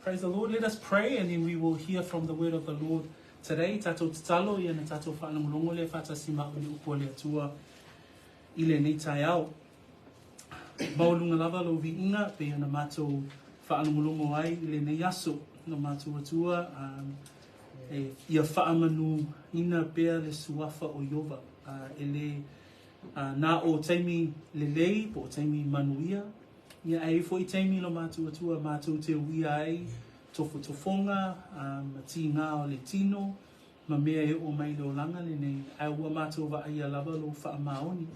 Praise the Lord. Let us pray and then we will hear from the word of the Lord today. Tātou tatalo ia na tātou whaalongolongo lea whaatasi ma o le upu a le Atua i lenei taeao. Maualunga lava lou viiga pei ona matou faalogologo ai i lenei aso. Lo matou Atua, um, e, ia faamanuina pea le suafa o Iova. Uh, e le uh, na o taimi lelei po o taimi manuia, ia ae i ai foi taimi lo matou Atua matou te uia ai tofotofoga um, ma tigā o le tino, ma mea e oo mai i le olaga lenei, ae ua matou vaaia lava lou faamaoni.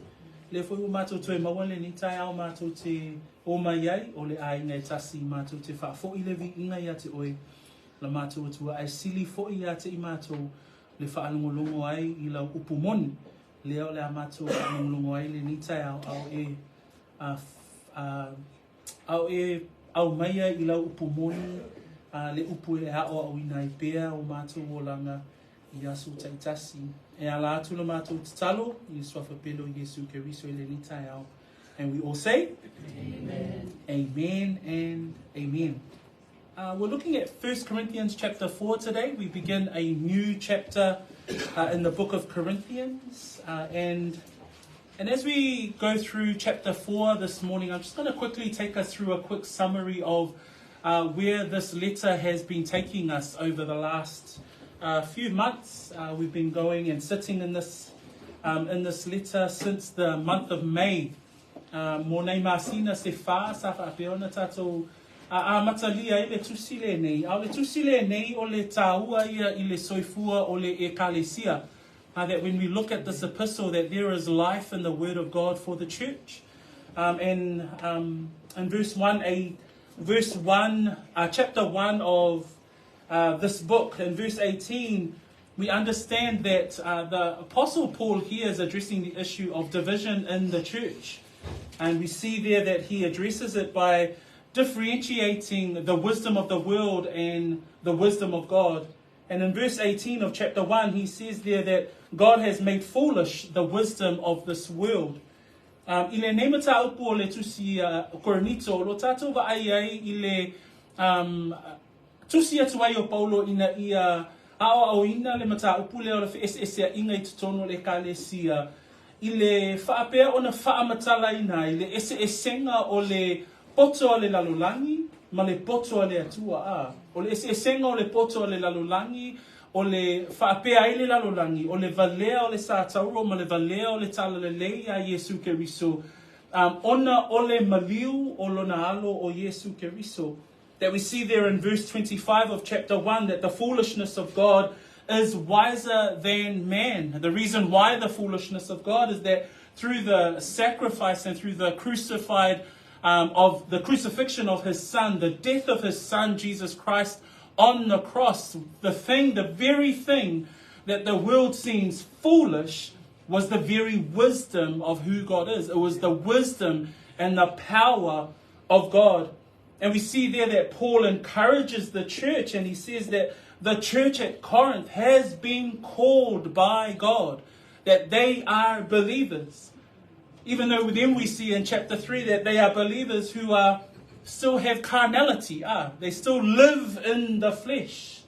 Lea foi ua matou toe maua lenei taeao matou te o mai ai, o le aiga e tasi matou te faafoi le viiga ia te oe, la matou Atua, ae sili foi ia te i matou le faalogologo ai i lau upu moni, lea o le a matou faalogologo ai lenei taeao, a o e a, a, A o e aumaia i lau upu moni a le upu e aʻoaʻoina ai pea o matou olaga i aso taitasi. E ala atu la matou tatalo i le Suafa pele o Iesu Keriso i lenei taeao. And we all say, Amen. Amen and amen. Uh, we're looking at 1 Corinthians chapter 4 today. We begin a new chapter uh, in the book of Corinthians. Uh, and, and as we go through chapter 4 this morning, I'm just going to quickly take us through a quick summary of uh, where this letter has been taking us over the last uh, few months. Uh, we've been going and sitting in this, um, in this letter since the month of May. Mō nei masina se whā sa whaapea ona tātou āmatalia ai le tusi lenei. A o le tusi lenei o le tāua ia i le soifua o le Ekalesia. Uh, that when we look at this epistle that there is life in the word of God for the church. Um, and um, in verse 1, a, verse 1, uh, chapter 1 of uh, this book, in verse 18, we understand that uh, the Apostle Paul here is addressing the issue of division in the church. And we see there that he addresses it by differentiating the wisdom of the world and the wisdom of God. And in verse 18 of chapter 1, he says there that God has made foolish the wisdom of this world. Um, I lenei mataupu o le tusi uh, Korinito, o lo tātou vaai ai i le um, Tusi atu ai o Paulo ina ia aʻoaʻoina le mataupu lea o le feʻeseʻeseaʻiga i totonu o le Ekalesia i le faapea ona faamatalaina ai le eseesega o le poto a le lalolagi ma le poto a le Atua. A, o le eseesega o le poto a le lalolagi o le faapea ai le lalolagi o le valea o le satauro ma le valea o le talalelei iā Iesu Keriso, um, ona o le maliu o lona alo o Iesu Keriso. That we see there in verse 25 of chapter 1 that the foolishness of God is wiser than man. The reason why the foolishness of God is that through the sacrifice and through the crucified um, of the crucifixion of his son, the death of his son Jesus Christ on the cross, the thing, the very thing that the world seems foolish was the very wisdom of who God is. It was the wisdom and the power of God. And we see there that Paul encourages the church and he says that the church at Corinth has been called by God, that they are believers. Even though then we see in chapter 3 that they are believers who are still have carnality, ah, they still live in the flesh.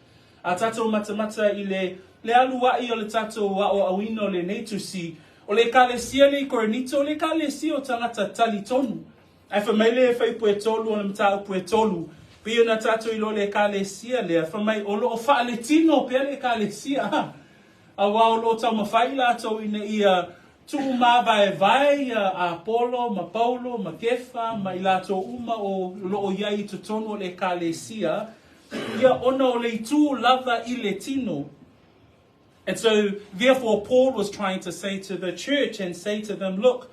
A tātou matamata i le, le aluaʻi o le tātou aʻoaʻoina o lenei tusi, o le Ekalesia nei i Korinito, o le Ekalesia o tangata talitonu. Ae fai mai le fuaiupu e tolu o le mataupu e tolu, pei ona tatou iloa le Ekalesia lea, fai mai o lo o faaletino pea le Ekalesia, auā o lo o taumafai latou ina ia tuumāvaevae ia Apolo ma Paulo ma Kefa ma i latou uma o lo o i ai i totonu o le Ekalesia, ia ona o le itu lava i le tino. And so, therefore, Paul was trying to say to the church and say to them, look,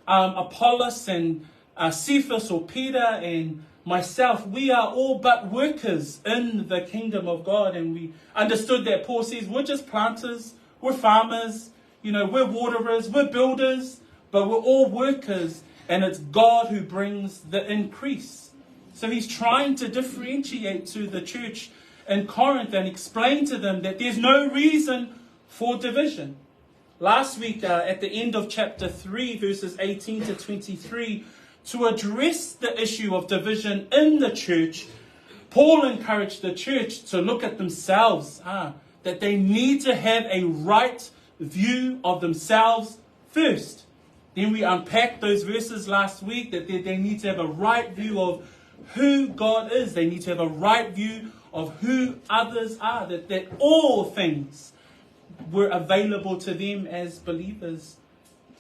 um, Apollos and uh, Cephas or Peter and myself, we are all but workers in the kingdom of God. And we understood that Paul says we're just planters, we're farmers, you know, we're waterers, we're builders, but we're all workers, and it's God who brings the increase. So he's trying to differentiate to the church in Corinth and explain to them that there's no reason for division. Last week, uh, at the end of chapter 3, verses 18 to 23, to address the issue of division in the church, Paul encouraged the church to look at themselves, that they need to have a right view of themselves first. Then we unpacked those verses last week that they need to have a right view of who God is. They need to have a right view of who others are, that all things were available to them as believers.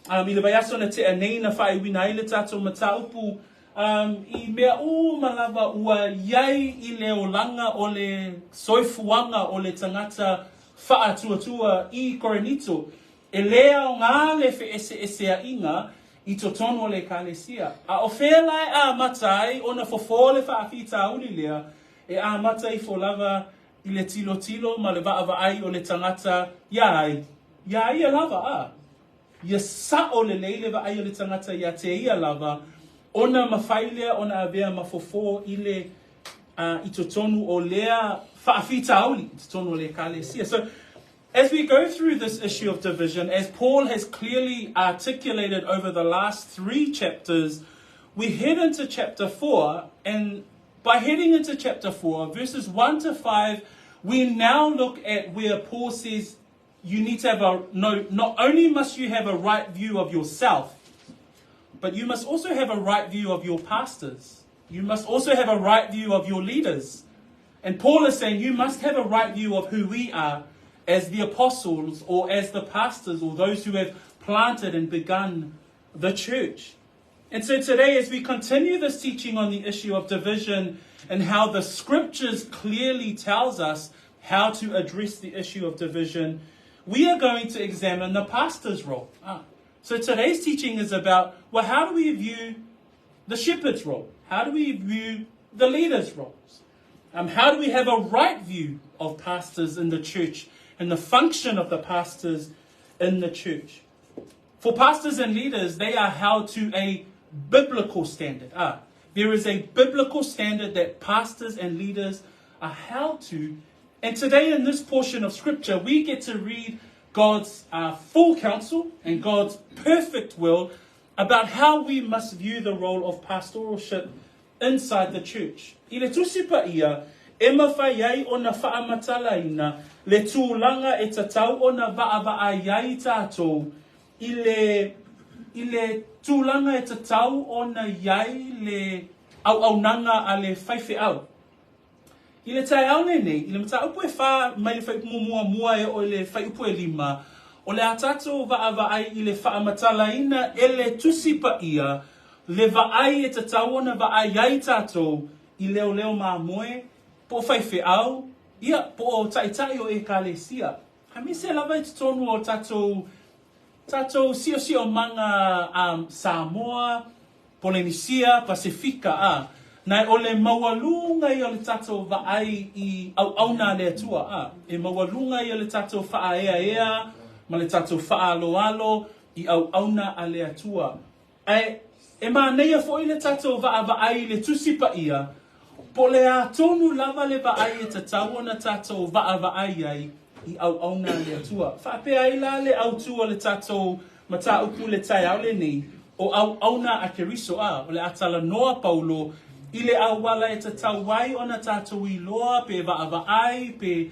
I le vaiaso na tea nei na faaiuina ai le tatou mataupu i mea uma lava ua iai i le olaga o le soifuaga o le tagata faatuatua i Korinito. E lē aogā le feʻeseʻeseaʻiga i totonu o le Ekalesia. A o fea la e amata ai ona fofō le faafitauli lea e amata ifo lava i le tilotilo ma le vaavaai o le tagata iā ai, iā ia lava, a ia saʻo lelei le vaai o le tagata iā te ia lava, ona mafai lea ona avea ma fofō i le i totonu o lea faafitauli i totonu o le Ekalesia. So, as we go through this issue of division, as Paul has clearly articulated over the last 3 chapters, we head into chapter 4, and by heading into chapter 4, verses 1 to 5, we now look at where Paul says you need to have a, no, not only must you have a right view of yourself, but you must also have a right view of your pastors. You must also have a right view of your leaders. And Paul is saying you must have a right view of who we are as the apostles or as the pastors or those who have planted and begun the church. And so today, as we continue this teaching on the issue of division and how the scriptures clearly tells us how to address the issue of division, we are going to examine the pastor's role. So today's teaching is about, well, how do we view the shepherd's role? How do we view the leader's roles? How do we have a right view of pastors in the church and the function of the pastors in the church? For pastors and leaders, they are held to a biblical standard. There is a biblical standard that pastors and leaders are held to. And today in this portion of scripture, we get to read God's full counsel and God's perfect will about how we must view the role of pastoralship inside the church. I le Tusi Paia, e mafai ai ona faamatalaina le tulaga e tatau ona vaavaai ai tatou i le i le tulaga e tatau ona i ai le auaunaga a le faifeau. I le taeao lenei, i le mataupu e 4 mai le fuaiupu muamua e oo i le fuaiupu e 5, o le a tatou vaavaai i le faamatalaina e le Tusi Paia le vaai e tatau ona vaai ai tatou i leoleo mamoe, po o faifeau, ia, po o taitai o Ekalesia. Aemaise lava i totonu o tatou tatou siosiomaga Samoa, Polenisia, Pasefika, a, nae o le maualuga ia o le tatou vaai i auauna a le Atua, a, e maualuga ia o le tatou faaeaea ma le tatou faaaloalo i auauna a le Atua. Ae e manaia foi le tatou vaavaai i le Tusi Paia, po o le a tonu lava le vaai e tatau ona tatou vaavaai ai i auauna a le Atua. Faapea ai la le autū o le tatou mataupu i le taeao lenei, o auauna a Keriso, a, o le a talanoa Paulo i le auala e tatau ai ona tatou iloa pe vaavaai pe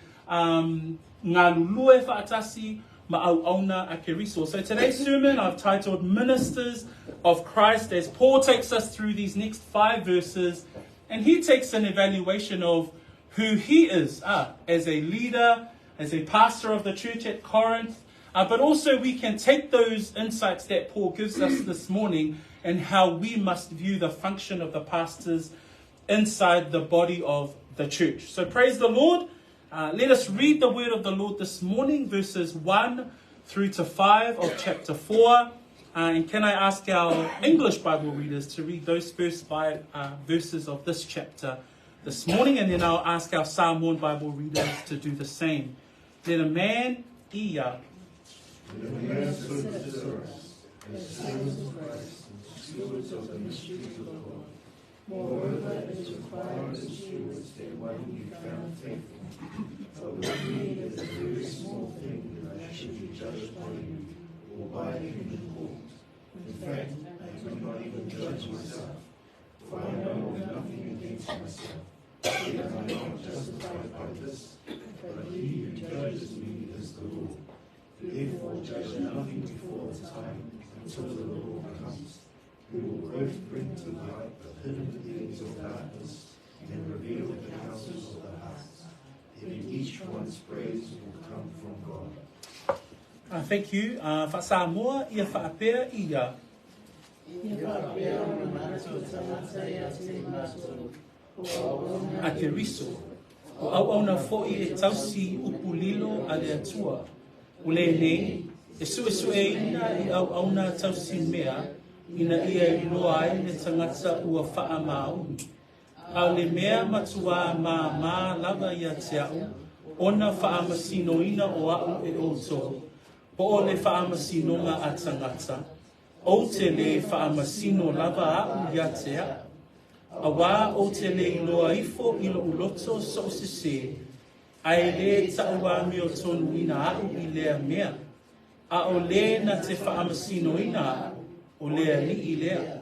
galulue faatasi ma auauna a Keriso. So today's sermon I've titled Ministers of Christ, as Paul takes us through these next 5 verses, and he takes an evaluation of who he is as a leader, as a pastor of the church at Corinth, but also we can take those insights that Paul gives us this morning and how we must view the function of the pastors inside the body of the church. So praise the Lord. Let us read the word of the Lord this morning, verses 1 through to 5 of chapter 4. And can I ask our English Bible readers to read those first 5 verses of this chapter this morning, and then I'll ask our Samoan Bible readers to do the same. Let a man ia. Let a man serve us as servants of Christ and stewards of the mysteries of God. Moreover, it is required of stewards that one be found faithful. But with me it is a very small thing that I should be judged by you or by a human court. In fact, I do not even judge myself, for I know of nothing against myself. Yet I am not justified by this, but he who judges me is the Lord. Therefore judge nothing before the time until the Lord comes, who will both bring to light the hidden things of darkness and reveal the counsels of the hearts. Then each one's praise will come from God. Thank you. Faa-Samoa, ia faapea ia. Ia faapea ona manatu o tagata ia te matou, o auauna a Keriso, o auauna foi e tausi upu lilo a le Atua. O lenei, e suesueina i auauna tausi mea, ina ia iloa ai le tagata ua faamaoni. A o le mea matuā māmā lava ia te a'u, ona faamasinoina o a'u e outou, po o le faamasinoga a tagata, ou te lē faamasino lava a'u ia te a'u. Auā ou te le iloa ifo i lo'u loto so'u sesē, ae lē ta'u amiotonuina a'u i lea mea. A o lē na te faamasinoina a'u, o le Alii lea.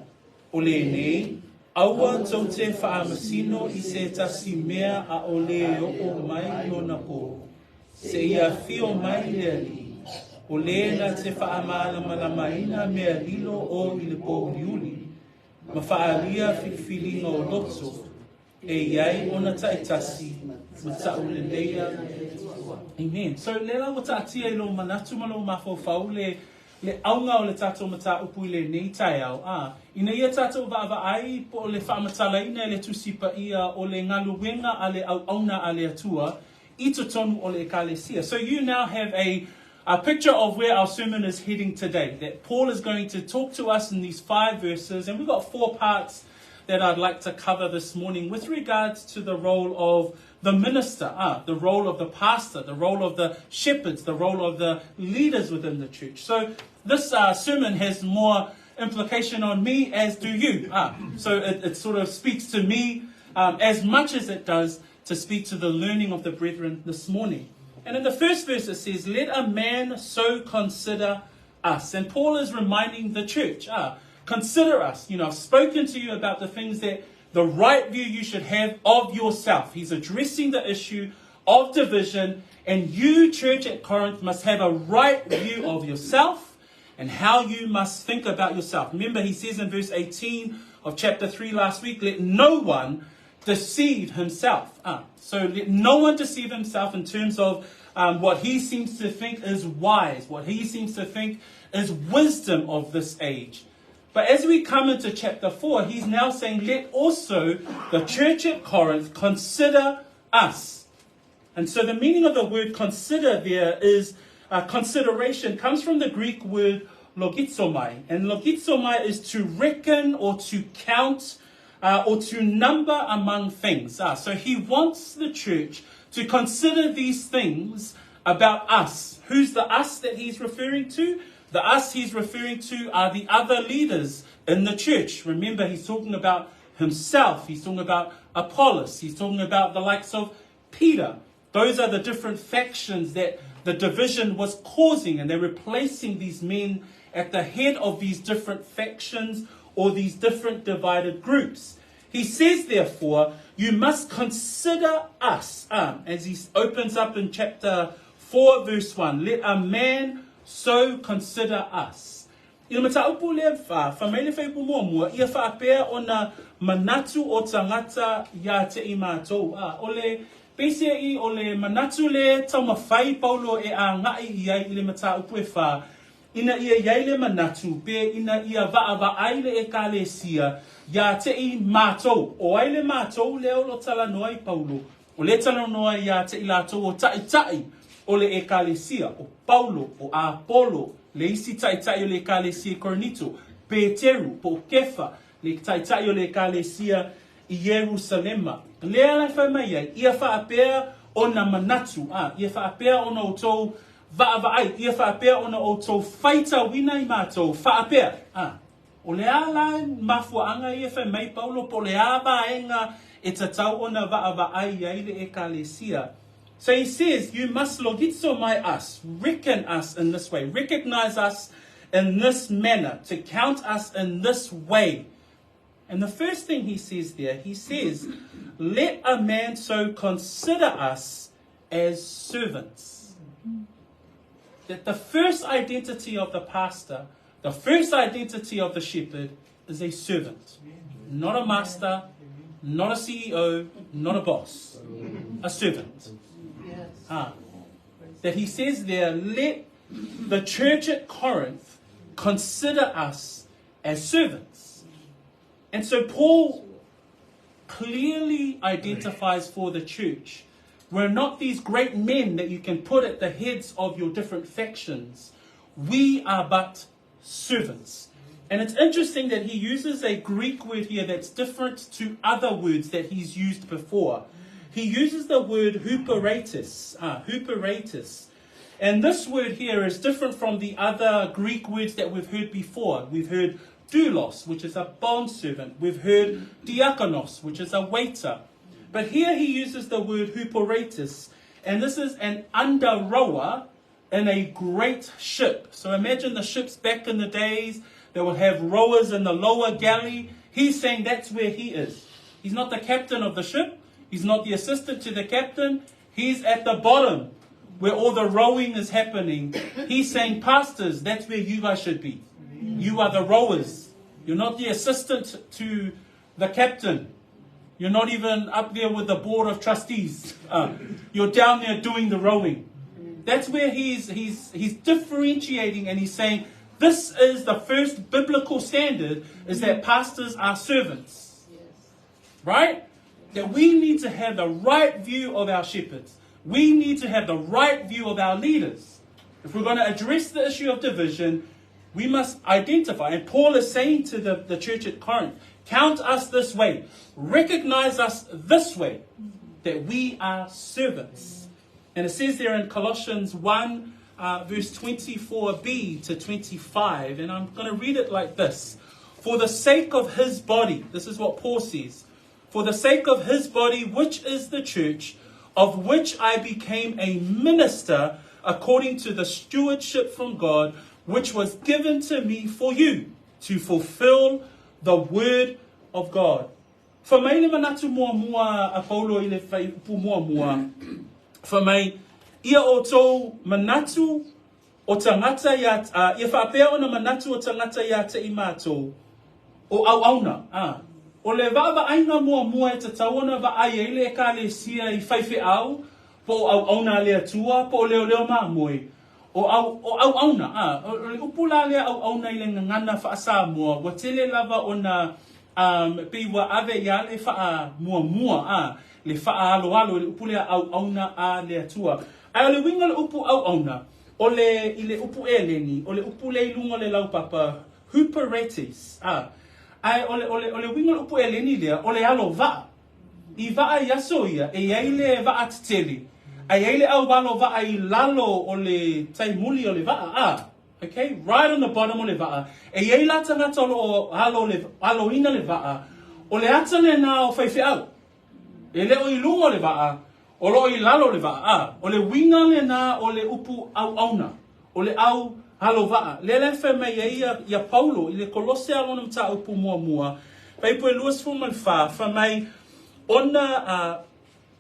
O lenei, aua tou te faamasino i se tasi mea a'ole e oo mai lona pō, seia afio mai le Alii, o lē na te faamalamalamaina mea lilo o i le pōuliuli, ma faaalia filifiliga o loto, e i ai ona ta'itasi ma ta'uleleia le Atua. Amen. So, lea la ua taatia i lou manatu ma lou mafaufau le le auga o le tatou mataupu i lenei taeao, a, ina ia tatou vaavaai po o le faamatalaina e le Tusi Paia o le galuega a le auauna a le Atua i totonu o le Ekalesia. So you now have a a picture of where our sermon is heading today, that Paul is going to talk to us in these five verses, and we've got four parts that I'd like to cover this morning with regards to the role of the minister, the role of the pastor, the role of the shepherds, the role of the leaders within the church. So this sermon has more implication on me as do you. So it sort of speaks to me as much as it does to speak to the learning of the brethren this morning. And in the first verse it says, Let a man so consider us. And Paul is reminding the church, consider us. You know, I've spoken to you about the things that the right view you should have of yourself. He's addressing the issue of division, and you, church at Corinth, must have a right view of yourself and how you must think about yourself. Remember, he says in verse 18 of chapter 3 last week, let no one deceive himself. So let no one deceive himself in terms of what he seems to think is wise, what he seems to think is wisdom of this age. But as we come into chapter 4, he's now saying, let also the church at Corinth consider us. And so the meaning of the word consider there is consideration comes from the Greek word logizomai. And logizomai is to reckon or to count or to number among things. So he wants the church to consider these things about us. Who's the us that he's referring to? The us he's referring to are the other leaders in the church. Remember, he's talking about himself. He's talking about Apollos. He's talking about the likes of Peter. Those are the different factions that the division was causing, and they're replacing these men at the head of these different factions or these different divided groups. He says, therefore, you must consider us, as he opens up in chapter 4, verse 1, let a man so consider us. I le mataupu lea fa, fa mai le whaipu muamua, ia faapea ona manatu o tagata ia te i mātou. O le peisia i o le manatu le taumafai Paulo e āngai i ai i le mataupu e wha, ina ia i ai le manatu pe ina ia vaavaai le Ekalesia ia te i mātou. O ai le mātou lea o lo talanoa i Paulo. O le talanoa ia te i lātou o ta'ita'i o le Ekalesia, o Paulo, o Apolo, le isi ta'ita'i o le Ekalesia i Korinito, Peteru, po o Kefa, le ta'ita'i o le Ekalesia i Ierusalema. Lea la whai mai ai, ia faapea ona manatu, ia faapea ona o tou vaavaai, ia faapea ona o tou faitauina i mātou, faapea. O le a la mafuaanga ia whai mai Paulo, po le a vaenga e tatau ona vaavaai ai le Ekalesia. So he says, you must logizomai us, reckon us in this way, recognize us in this manner, to count us in this way. And the first thing he says there, he says, Let a man so consider us as servants. That the first identity of the pastor, the first identity of the shepherd, is a servant. Not a master, not a CEO, not a boss. A servant. Yes. That he says there, let the church at Corinth consider us as servants. And so Paul clearly identifies for the church, we're not these great men that you can put at the heads of your different factions. We are but servants. And it's interesting that he uses a Greek word here that's different to other words that he's used before. He uses the word huperetes. Huperetes. And this word here is different from the other Greek words that we've heard before. We've heard doulos, which is a bondservant. We've heard diakonos, which is a waiter. But here he uses the word huperetes, and this is an under-rower in a great ship. So imagine the ships back in the days that would have rowers in the lower galley. He's saying that's where he is. He's not the captain of the ship. He's not the assistant to the captain. He's at the bottom where all the rowing is happening. He's saying, pastors, that's where you guys should be. You are the rowers. You're not the assistant to the captain. You're not even up there with the board of trustees. You're down there doing the rowing. That's where he's differentiating, and he's saying this is the first biblical standard, is that pastors are servants. Yes. Right? That we need to have the right view of our shepherds. We need to have the right view of our leaders. If we're going to address the issue of division, we must identify. And Paul is saying to the church at Corinth, count us this way, recognize us this way, that we are servants. And it says there in Colossians 1, verse 24b to 25, and I'm going to read it like this. For the sake of his body, this is what Paul says, for the sake of his body, which is the church, of which I became a minister according to the stewardship from God, which was given to me for you, to fulfill the word of God. Fa mai le manatu mua mua a Paulo i le whai upu mua mua. Fa mai, ia o tōu manatu o tangata ia, ia whaapea ona manatu o tangata ia te i mātou, o au auna. O le vaavaainga mua mua e tatau ona vaai ai le ekalesia i faifeau, po o au auna a le Atua, po o leo leo mamoe. O au, o au auna, o le upu la lea au auna i le gagana faa-Samoa, ua tele lava ona pei ua ave ia le faa muamua, le faaaloalo i le upu lea au auna a le Atua. Ae o le uiga o le upu au auna, o le, i le upu Eleni, o le upu lea i luga o le laupapa, huperetes, Ae o le, o le, o le uiga o le upu Eleni lea, o le alo vaa. I vaa i aso ia, e i ai le vaa tetele, ae i ai le au alo vaa i lalo o le taimuli o le vaa, Okay, right on the bottom o le vaa. E i ai la tagata o loo alo le, aloina le vaa, o le ata lena o faifeau. E le o i luga o le vaa, o loo i lalo o le vaa. O le uiga lena o le upu auauna, o le au alo vaa. Lea la e fai mai ai ia Paulo i le Kolose a lona mataupu muamua, fuaiupu e 24, fai mai, ona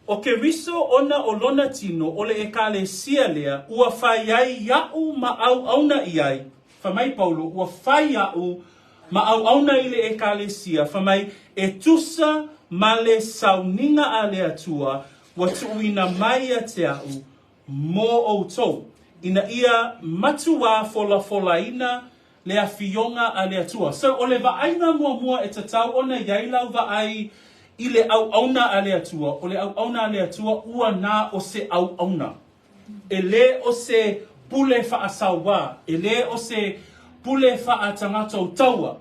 o Keriso ona o lona tino o le ekalesia lea, ua fai ai iaʻu ma auauna i ai. Fai mai Paulo, ua fai iaʻu ma auauna i le ekalesia, fai mai, e tusa ma le sauniga a le Atua, ua tuuina mai ia te aʻu mo outou, ina ia matuā folafolaina le afioga a le Atua. So, o le vaaiga muamua e tatau ona i ai lau vaai i le auauna a le Atua, o le auauna a le Atua ua na o se auauna. E lē o se pule faasauā, e lē o se pule faatagata o taua.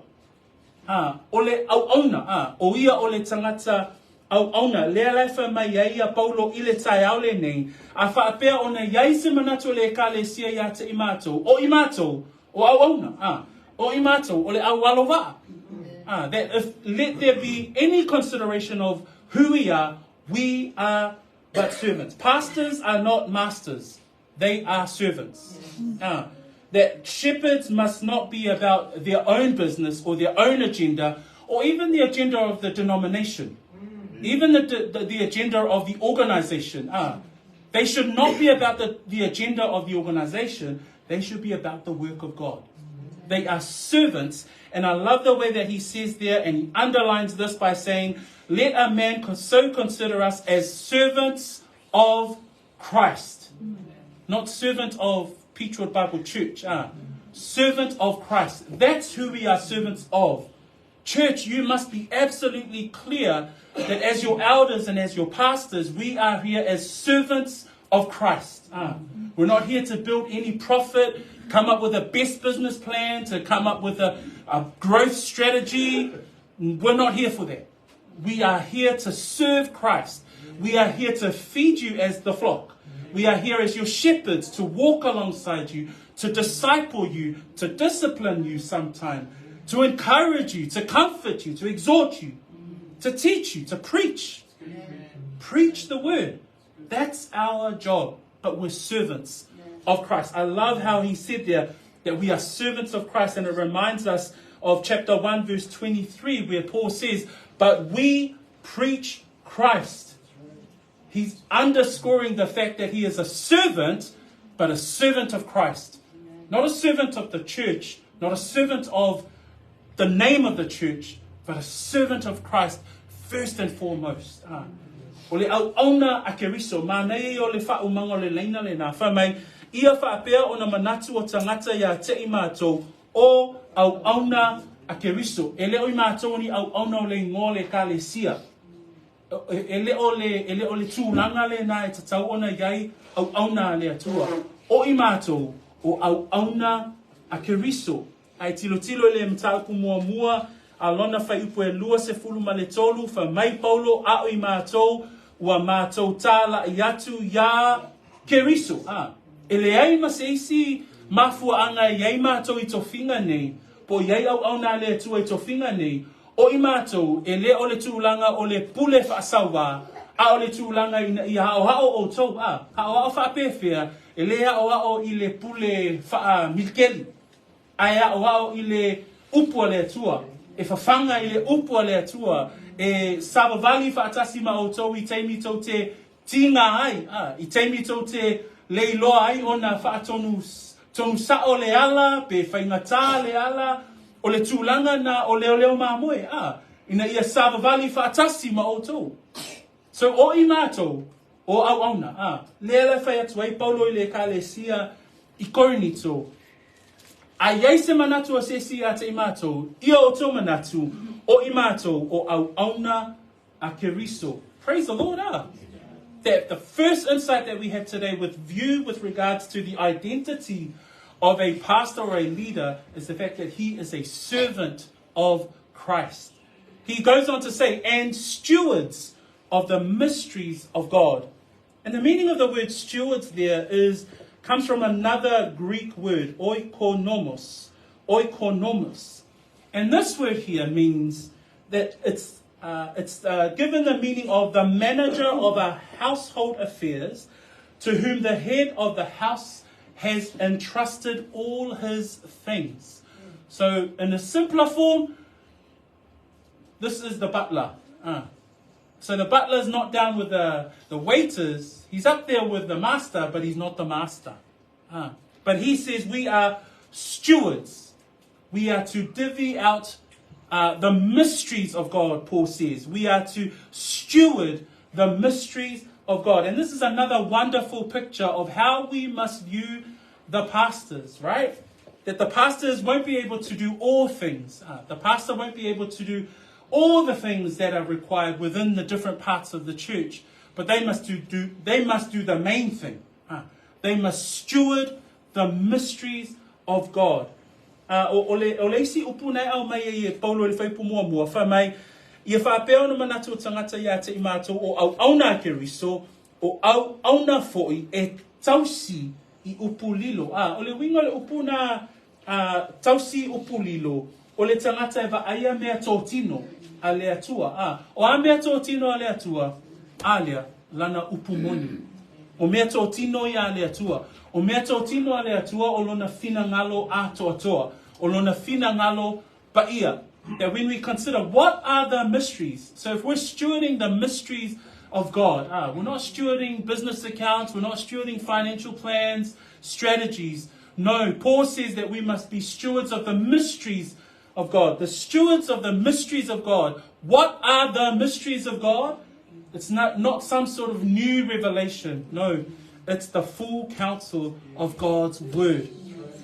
O le auauna, o ia o le tagata auauna. Lea la e fai mai ai ia Paulo i le taeao lenei, a faapea ona i ai se manatu o le ekalesia ia te i matou, o i matou, o auauna, o i matou, o le au alo vaa. That if let there be any consideration of who we are, we are but servants. Pastors are not masters. They are servants. That shepherds must not be about their own business or their own agenda. or even the agenda of the denomination. Even the, the, the agenda of the organization. Ah, they should not be about the, the agenda of the organization. They should be about the work of God. They are servants. And I love the way that he says there, and he underlines this by saying, Let a man so consider us as servants of Christ. Not servant of Peachwood Bible Church. Ah, servant of Christ. That's who we are servants of. Church, you must be absolutely clear that as your elders and as your pastors, we are here as servants of Christ. Ah, we're not here to build any profit, come up with a best business plan, to come up with a, a growth strategy. We're not here for that. We are here to serve Christ. We are here to feed you as the flock. We are here as your shepherds to walk alongside you, to disciple you, to discipline you sometime, to encourage you, to comfort you, to exhort you, to teach you, to preach. Preach the word. That's our job, but we're servants of Christ. I love how he said there that we are servants of Christ, and it reminds us of chapter 1, verse 23, where Paul says, But we preach Christ. He's underscoring the fact that he is a servant, but a servant of Christ. Not a servant of the church, not a servant of the name of the church, but a servant of Christ first and foremost. Ah. O le auauna a Keriso, mānaia ia o le whaumanga o le laina le nā wha mai, ia whaapea o na manatu o tangata ia te i mātou o auauna a Keriso. E leo i mātou ni auauna o le ingoa le kalesia. E le o le, e le o le tūlanga le nā e tatau ona iai auauna a le Atua. O i mātou o auauna a Keriso. Ae tilotilo i le mataupu muamua a lona fuaiupu e 23, fai mai Paulo, A'o i mātou, ua mātou tāla'i atu iā Keriso. Ā, e leai ma se isi mafua'aga e i ai mātou i tofiga nei, po i ai auauna a le Atua i tofiga nei, o i mātou, e le o le tulaga o le pule fa'asauā, a o le tulaga ina ia ha'oha'o ʻoutou, ā, ha'oha'o fa'apefea, e lē a'oa'o i le pule fa'amilikeli. Ae aʻoaʻo i le upu a le Atua, e fafaga i le upu a le Atua, e savavali faatasi ma outou i taimi tou te tiga ai, a, i taimi tou te leiloa ai ona faatonu tonu sao le ala, pe faigata le ala, o le tulaga na o leoleo mamoe, a, ina ia savavali faatasi ma outou. So, o i matou, o auauna, a, lea la e fai atu ai Paulo i le Ekalesia i Korinito, A i ai se manatu o se isi ia te i matou, ia outou manatu, o i matou, o auauna a Keriso. Praise the Lord, ah. That the first insight that we have today with view with regards to the identity of a pastor or a leader is the fact that he is a servant of Christ. He goes on to say, and stewards of the mysteries of God. And the meaning of the word stewards there is comes from another Greek word, oikonomos. Oikonomos. And this word here means that it's, uh, it's uh, given the meaning of the manager of a household affairs to whom the head of the house has entrusted all his things. So, in a simpler form, this is the butler. Uh. So the butler's not down with the, the waiters. He's up there with the master, but he's not the master. Uh. But he says we are stewards. We are to divvy out uh, the mysteries of God, Paul says. We are to steward the mysteries of God. And this is another wonderful picture of how we must view the pastors, right? That the pastors won't be able to do all things. Uh, the pastor won't be able to do all the things that are required within the different parts of the church, but they must do, do they must do the main thing. Uh, they must steward the mysteries of God. Uh, o, o, le, o le isi upu nei au mai e Paulo i le whaipu mua mua, wha mai, ia whaapea ona manatu o tangata ia te i mātou o au auna ke riso, o au auna foi e tausi i upu lilo. A, o le uiga o le upu na a, tausi upu lilo, o le tagata e vaaia mea totino a le Atua. A, o a mea totino a le Atua, a lea, lana upu moni. O mea totino ia a le Atua. O mea totino a le Atua o lona finagalo atoatoa. O lona finagalo paia. That when we consider what are the mysteries, so if we're stewarding the mysteries of God, we're not stewarding business accounts, we're not stewarding financial plans, strategies. No, Paul says that we must be stewards of the mysteries of God. The stewards of the mysteries of God. What are the mysteries of God? It's not some sort of new revelation. No, it's the full counsel of God's word.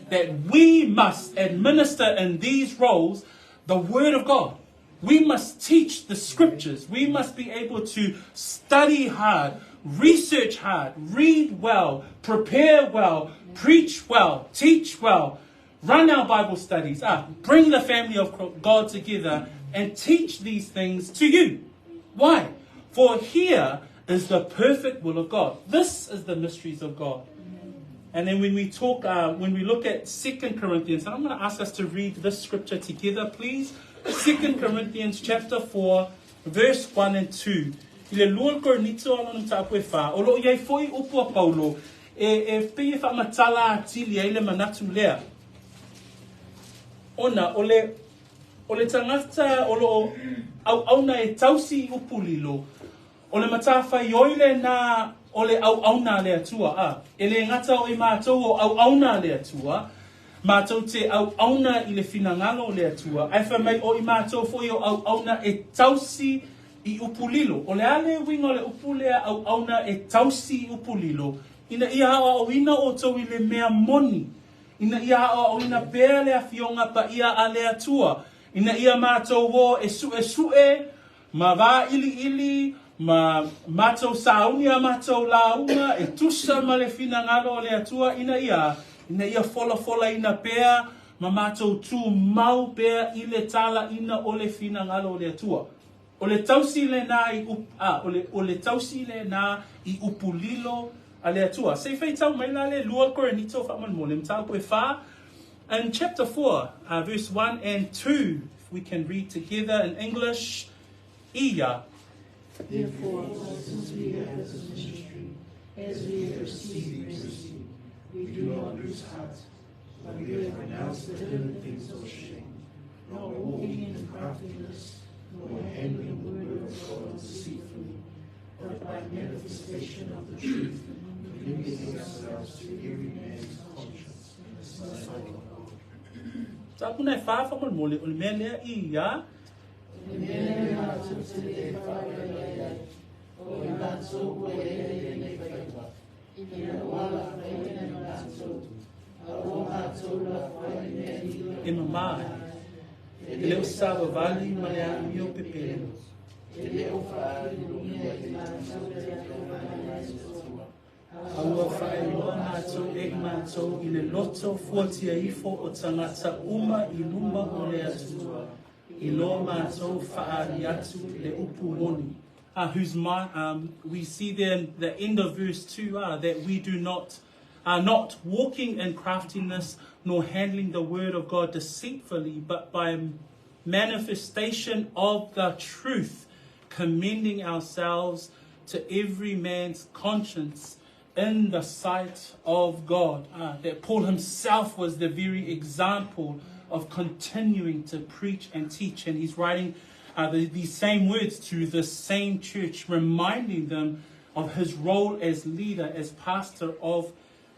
That we must administer in these roles the word of God. We must teach the scriptures. We must be able to study hard, research hard, read well, prepare well, preach well, teach well, run our Bible studies, bring the family of God together and teach these things to you. Why? For here is the perfect will of God. This is the mysteries of God. And then when we talk, when we look at 2 Corinthians, and I'm going to ask us to read this scripture together, please. 2 Corinthians chapter 4, verse 1 and 2. I le lua Korinito a lona mataupu e whā, o lo iai foi upu a Paulo, e pei e whaamatala atili ai le manatu lea. Ona, o le tangata o lo au auna e tausi i upu lilo, o le matawhai oile nā o le au auna le atua. A, e le ngata o i mātou o au auna le atua, mātou te au auna i le finangalo le atua, ai wha mai o i mātou foi o au auna e tausi i upu lilo. O le ale winga o le upu lea au auna e tausi i upu lilo, ina ia au ina o tau i le mea moni, ina ia au ina pea le afionga pa ia a le atua, ina ia mātou o e sue sue, ma vā ili ili, ma mātou sauni a mātou launga, e tusa ma le finangalo o le atua, ina ia fola fola ina pea, ma mātou tū mau pea i le tala ina o le finangalo o le atua. O le tausi le nā i o le tausi le nā i upulilo a le atua. Se whaitau mai la le lua Korinito whaamalemole, mataupu e whā. In chapter 4, verse 1 and 2, if we can read together in English, Ia. Therefore, since we have this ministry, as we have received mercy, we do not lose heart, but we have renounced the hidden things of shame, not walking in craftiness, nor handling the word of God deceitfully, but by manifestation of the truth, commending ourselves to every man's conscience in the sight of God. Tāpuna e whāwhamalemole, o le mea lea ia. E mamai, e leo sawa vali ma le amio pepelo. Aua whaeloa mātou e mātou i le loto fuatia ifo o tangata uma i luma o le atua. I loa mātou whaari atu le upu moni. Whose we see there in the end of verse 2 that we do not are not walking in craftiness nor handling the word of God deceitfully, but by manifestation of the truth, commending ourselves to every man's conscience in the sight of God. That Paul himself was the very example of continuing to preach and teach, and he's writing these same words to the same church, reminding them of his role as leader, as pastor of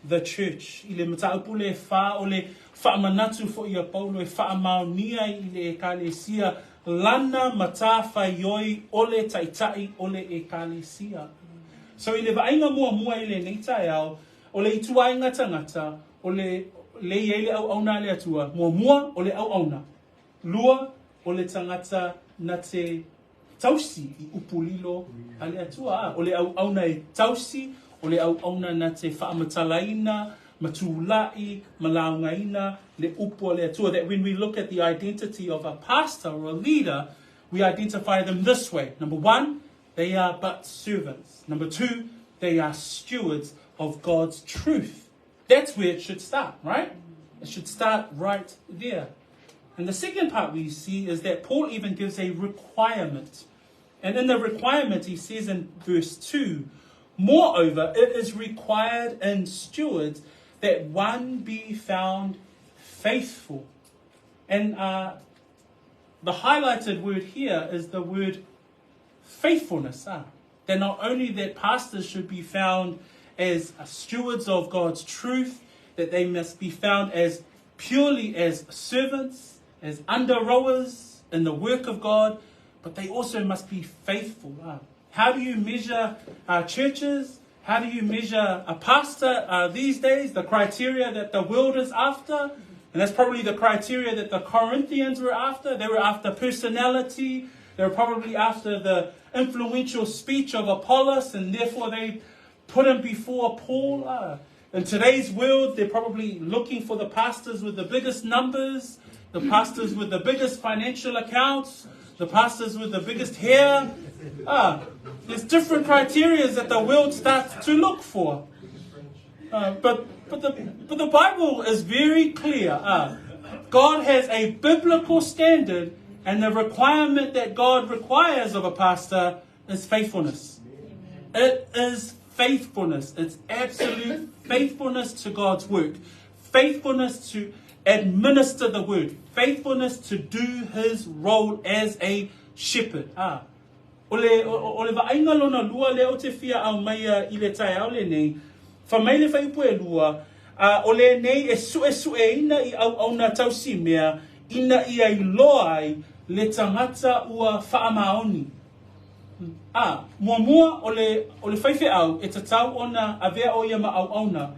the church. I le mataupu le wha o le whaamanatu fo ia Paulo e whaamaunia i le ekalesia lana matawhaioi o le taitai o le ekalesia. So i le vainga mua mua i le nei taeao, o le ituainga tangata, o le le ia le au auna le atua, mua mua o le au auna. Lua o le tangata na te tausi i upulilo a le atua. O le au auna e tausi, o le au auna na te whaamatalaina, matulai, malaungaina, le upu a le atua. That when we look at the identity of a pastor or a leader, we identify them this way. Number one, they are but servants. Number two, they are stewards of God's truth. That's where it should start, right? It should start right there. And the second part we see is that Paul even gives a requirement. And in the requirement, he says in verse 2, moreover, it is required in stewards that one be found faithful. And the highlighted word here is the word faithfulness. That not only that pastors should be found as stewards of God's truth, that they must be found as purely as servants, as under rowers in the work of God, but they also must be faithful. How do you measure churches? How do you measure a pastor these days? The criteria that the world is after? And that's probably the criteria that the Corinthians were after. They were after personality. They were probably after the influential speech of Apollos, and therefore they put him before Paul. In today's world, they're probably looking for the pastors with the biggest numbers, the pastors with the biggest financial accounts, the pastors with the biggest hair. There's different criteria that the world starts to look for. But the Bible is very clear. God has a biblical standard, and the requirement that God requires of a pastor is faithfulness. Amen. It is faithfulness. It's absolute faithfulness to God's work. Faithfulness to administer the word. Faithfulness to do his role as a shepherd. O le, o, le vaaiga lona lua lea ou te fia aumaia i le taeao lenei, fai mai le fuaiupu e lua, a o lenei e suesueina i auauna tausimea ina ia iloa ai le tagata ua faamaoni. A, muamua o le, o le faifeau e tatau ona avea o ia ma auauna.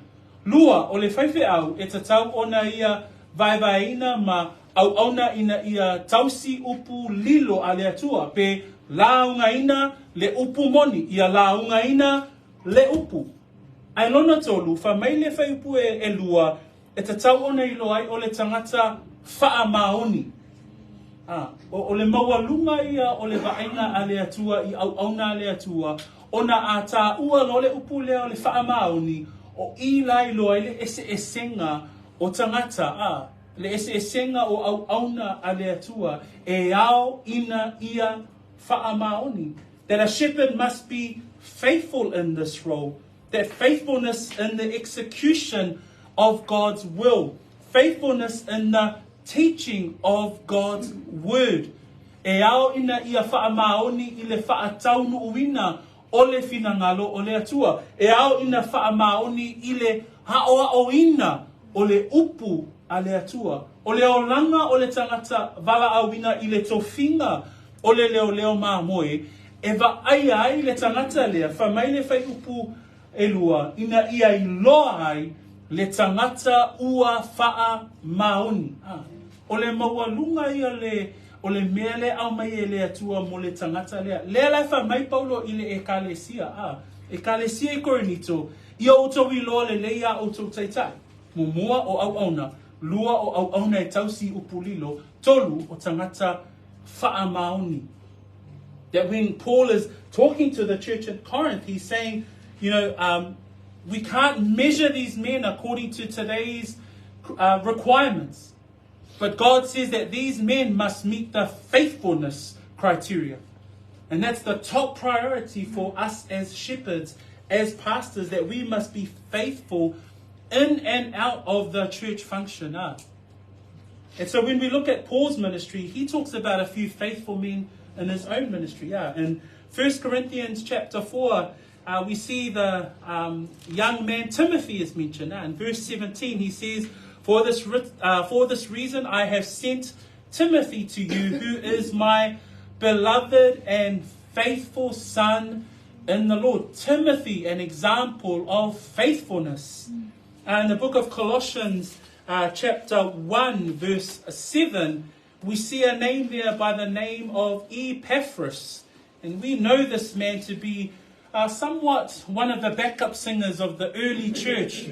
Lua, o le faifeau e tatau ona ia vaevaeina ma auauna ina ia tausi upu lilo a le Atua, pe laugaina le upu moni, ia laugaina le upu. Ae lona tolu, fai mai le fuaiupu e lua, e tatau ona iloa ai o le tagata faamaoni. A, o le maualuga ia o le vaaiga a le Atua i auauna a le Atua, ona a taua loa le upu lea o le faamaoni, o i la iloa ai le eseesega o tagata, a, le eseesega o auauna a le Atua e ao ina ia faamaoni. That a shepherd must be faithful in this role, that faithfulness in the execution of God's will, faithfulness in the teaching of God's word. E ao ina ia faamaoni i le faataunuuina o le finagalo o le Atua. E ao ina faamaoni i le aoaoina o le upu a le Atua. O le olaga o le tagata valaauina i le tofiga o le leoleo mamoe, e vaaia ai le tagata lea, fai mai le fuaiupu e lua, ina ia iloa ai le tagata ua faamaoni. O le maualuga ia le o le mea lea aumai e le Atua mo le tagata lea. Lea la e fai mai Paulo i le ekalesia, a, ekalesia i Korinito, ia outou iloa lelei iā outou taitai. Muamua o auauna, lua o auauna e tausi upu lilo, tolu o tagata faamaoni. That when Paul is talking to the church at Corinth, he's saying, we can't measure these men according to today's requirements. But God says that these men must meet the faithfulness criteria. And that's the top priority for us as shepherds, as pastors, that we must be faithful in and out of the church function. And so when we look at Paul's ministry, he talks about a few faithful men in his own ministry. Yeah. In 1 Corinthians chapter 4, we see the young man Timothy is mentioned. In verse 17, he says, For this reason I have sent Timothy to you, who is my beloved and faithful son in the Lord. Timothy, an example of faithfulness. In the book of Colossians, chapter 1, verse 7, we see a name there by the name of Epaphras. And we know this man to be somewhat one of the backup singers of the early church.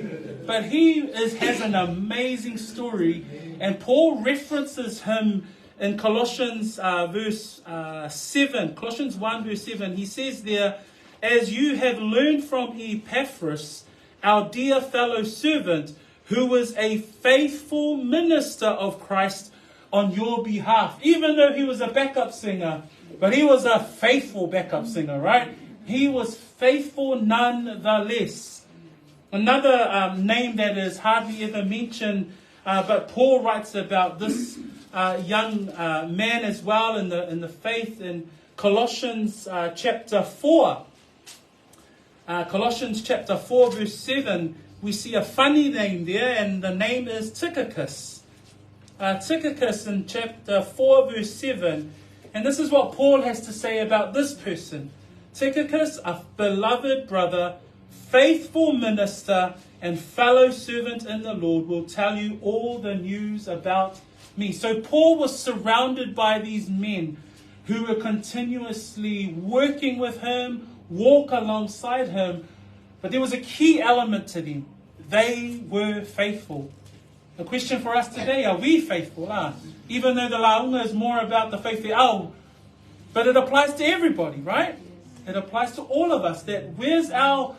But he has an amazing story. And Paul references him in Colossians verse 7. Colossians 1 verse 7. He says there, "As you have learned from Epaphras, our dear fellow servant, who was a faithful minister of Christ on your behalf." Even though he was a backup singer, but he was a faithful backup singer, right? He was faithful nonetheless. Another name that is hardly ever mentioned, but Paul writes about this young man as well in the, in the faith in Colossians chapter 4. Colossians chapter 4 verse 7, we see a funny name there, and the name is Tychicus. Tychicus in chapter 4 verse 7, and this is what Paul has to say about this person. Tychicus, a beloved brother, faithful minister, and fellow servant in the Lord, will tell you all the news about me. So Paul was surrounded by these men who were continuously working with him, walk alongside him. But there was a key element to them. They were faithful. The question for us today, are we faithful? Ah, even though the launga is more about the faith, oh, but it applies to everybody, right? It applies to all of us that where's our,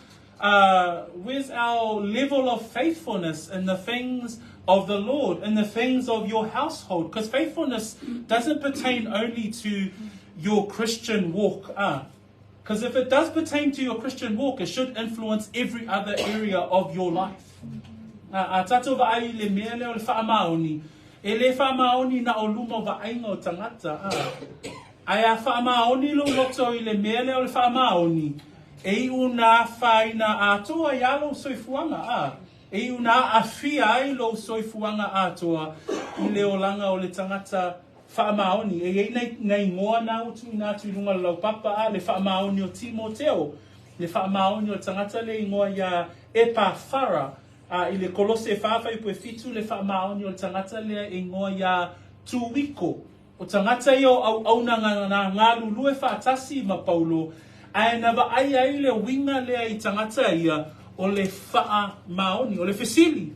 where's our level of faithfulness in the things of the Lord, in the things of your household? Because faithfulness doesn't pertain only to your Christian walk. Because if it does pertain to your Christian walk, it should influence every other area of your life. A tātou vaai i le mea lea o le whaamaoni, e le whaamaoni na o luma o vaaiga o tangata. Ae a whaamaoni lou loto i le mea lea o le whaamaoni, e iu nā whaina atoa i a lou soifuaga. E iu nā afia ai lou soifuaga atoa i le olaga o le tagata whaamaoni. E iai nai, nai ingoa na ua tuuina atu i luga o le laupapa, a, le whaamaoni o Timoteo, le whaamaoni o le tagata le ingoa ia Epafara, a, i le Kolose 4:7 le whaamaoni o le tagata lea e ingoa ia Tuiko. O tagata ia o auauna na galulue faatasi ma Paulo, ae na vaai ai le uiga lea i tagata ia o le faamaoni, o le fesili.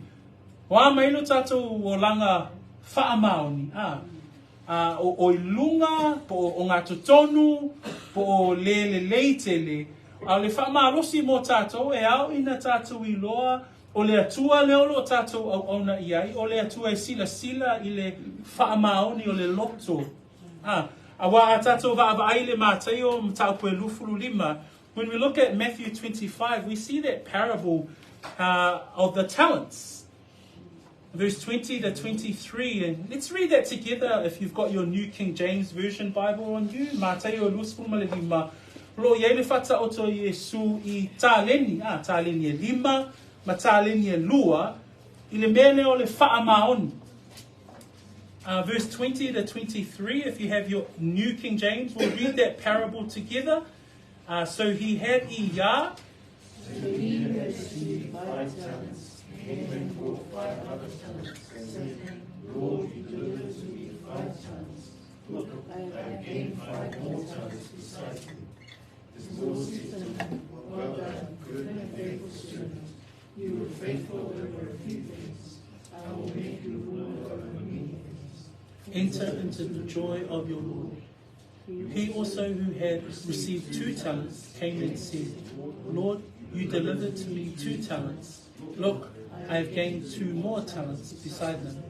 O a mai lo tātou olaga faamaoni, a, a, o, o i luga, po o, o ngā totonu, po o le lelei tele, a o le faamalosi mo tātou e ao ina tātou iloa o le Atua lea o lo o tātou auauna i ai, o le Atua e silasila i le faamaoni o le loto. A, auā a tātou vaavaai i le Mataio mataupu e 25, when we look at Matthew 25, we see that parable of the talents. Verse 20 to 23, and let's read that together if you've got your New King James Version Bible on you. Mataio 25, o lo o i ai le faataoto o Iesu i taleni, a, taleni e lima, ma taleni e lua, i le mea lea o le faamaoni. Verse 20 to 23, if you have your New King James, we'll read that parable together. So he had i ia. So he who had received 5 talents came and brought 5 other talents, saying, Lord, you delivered to me 5 talents. Look, I have gained 5 more talents beside them. His Lord said to him, Well done, good and faithful servant. You were faithful over a few things. I will make you ruler over many things. Enter into the joy of your Lord. He also who had received 2 talents came and said, Lord, you delivered to me 2 talents. Look, I have gained 2 more talents beside them.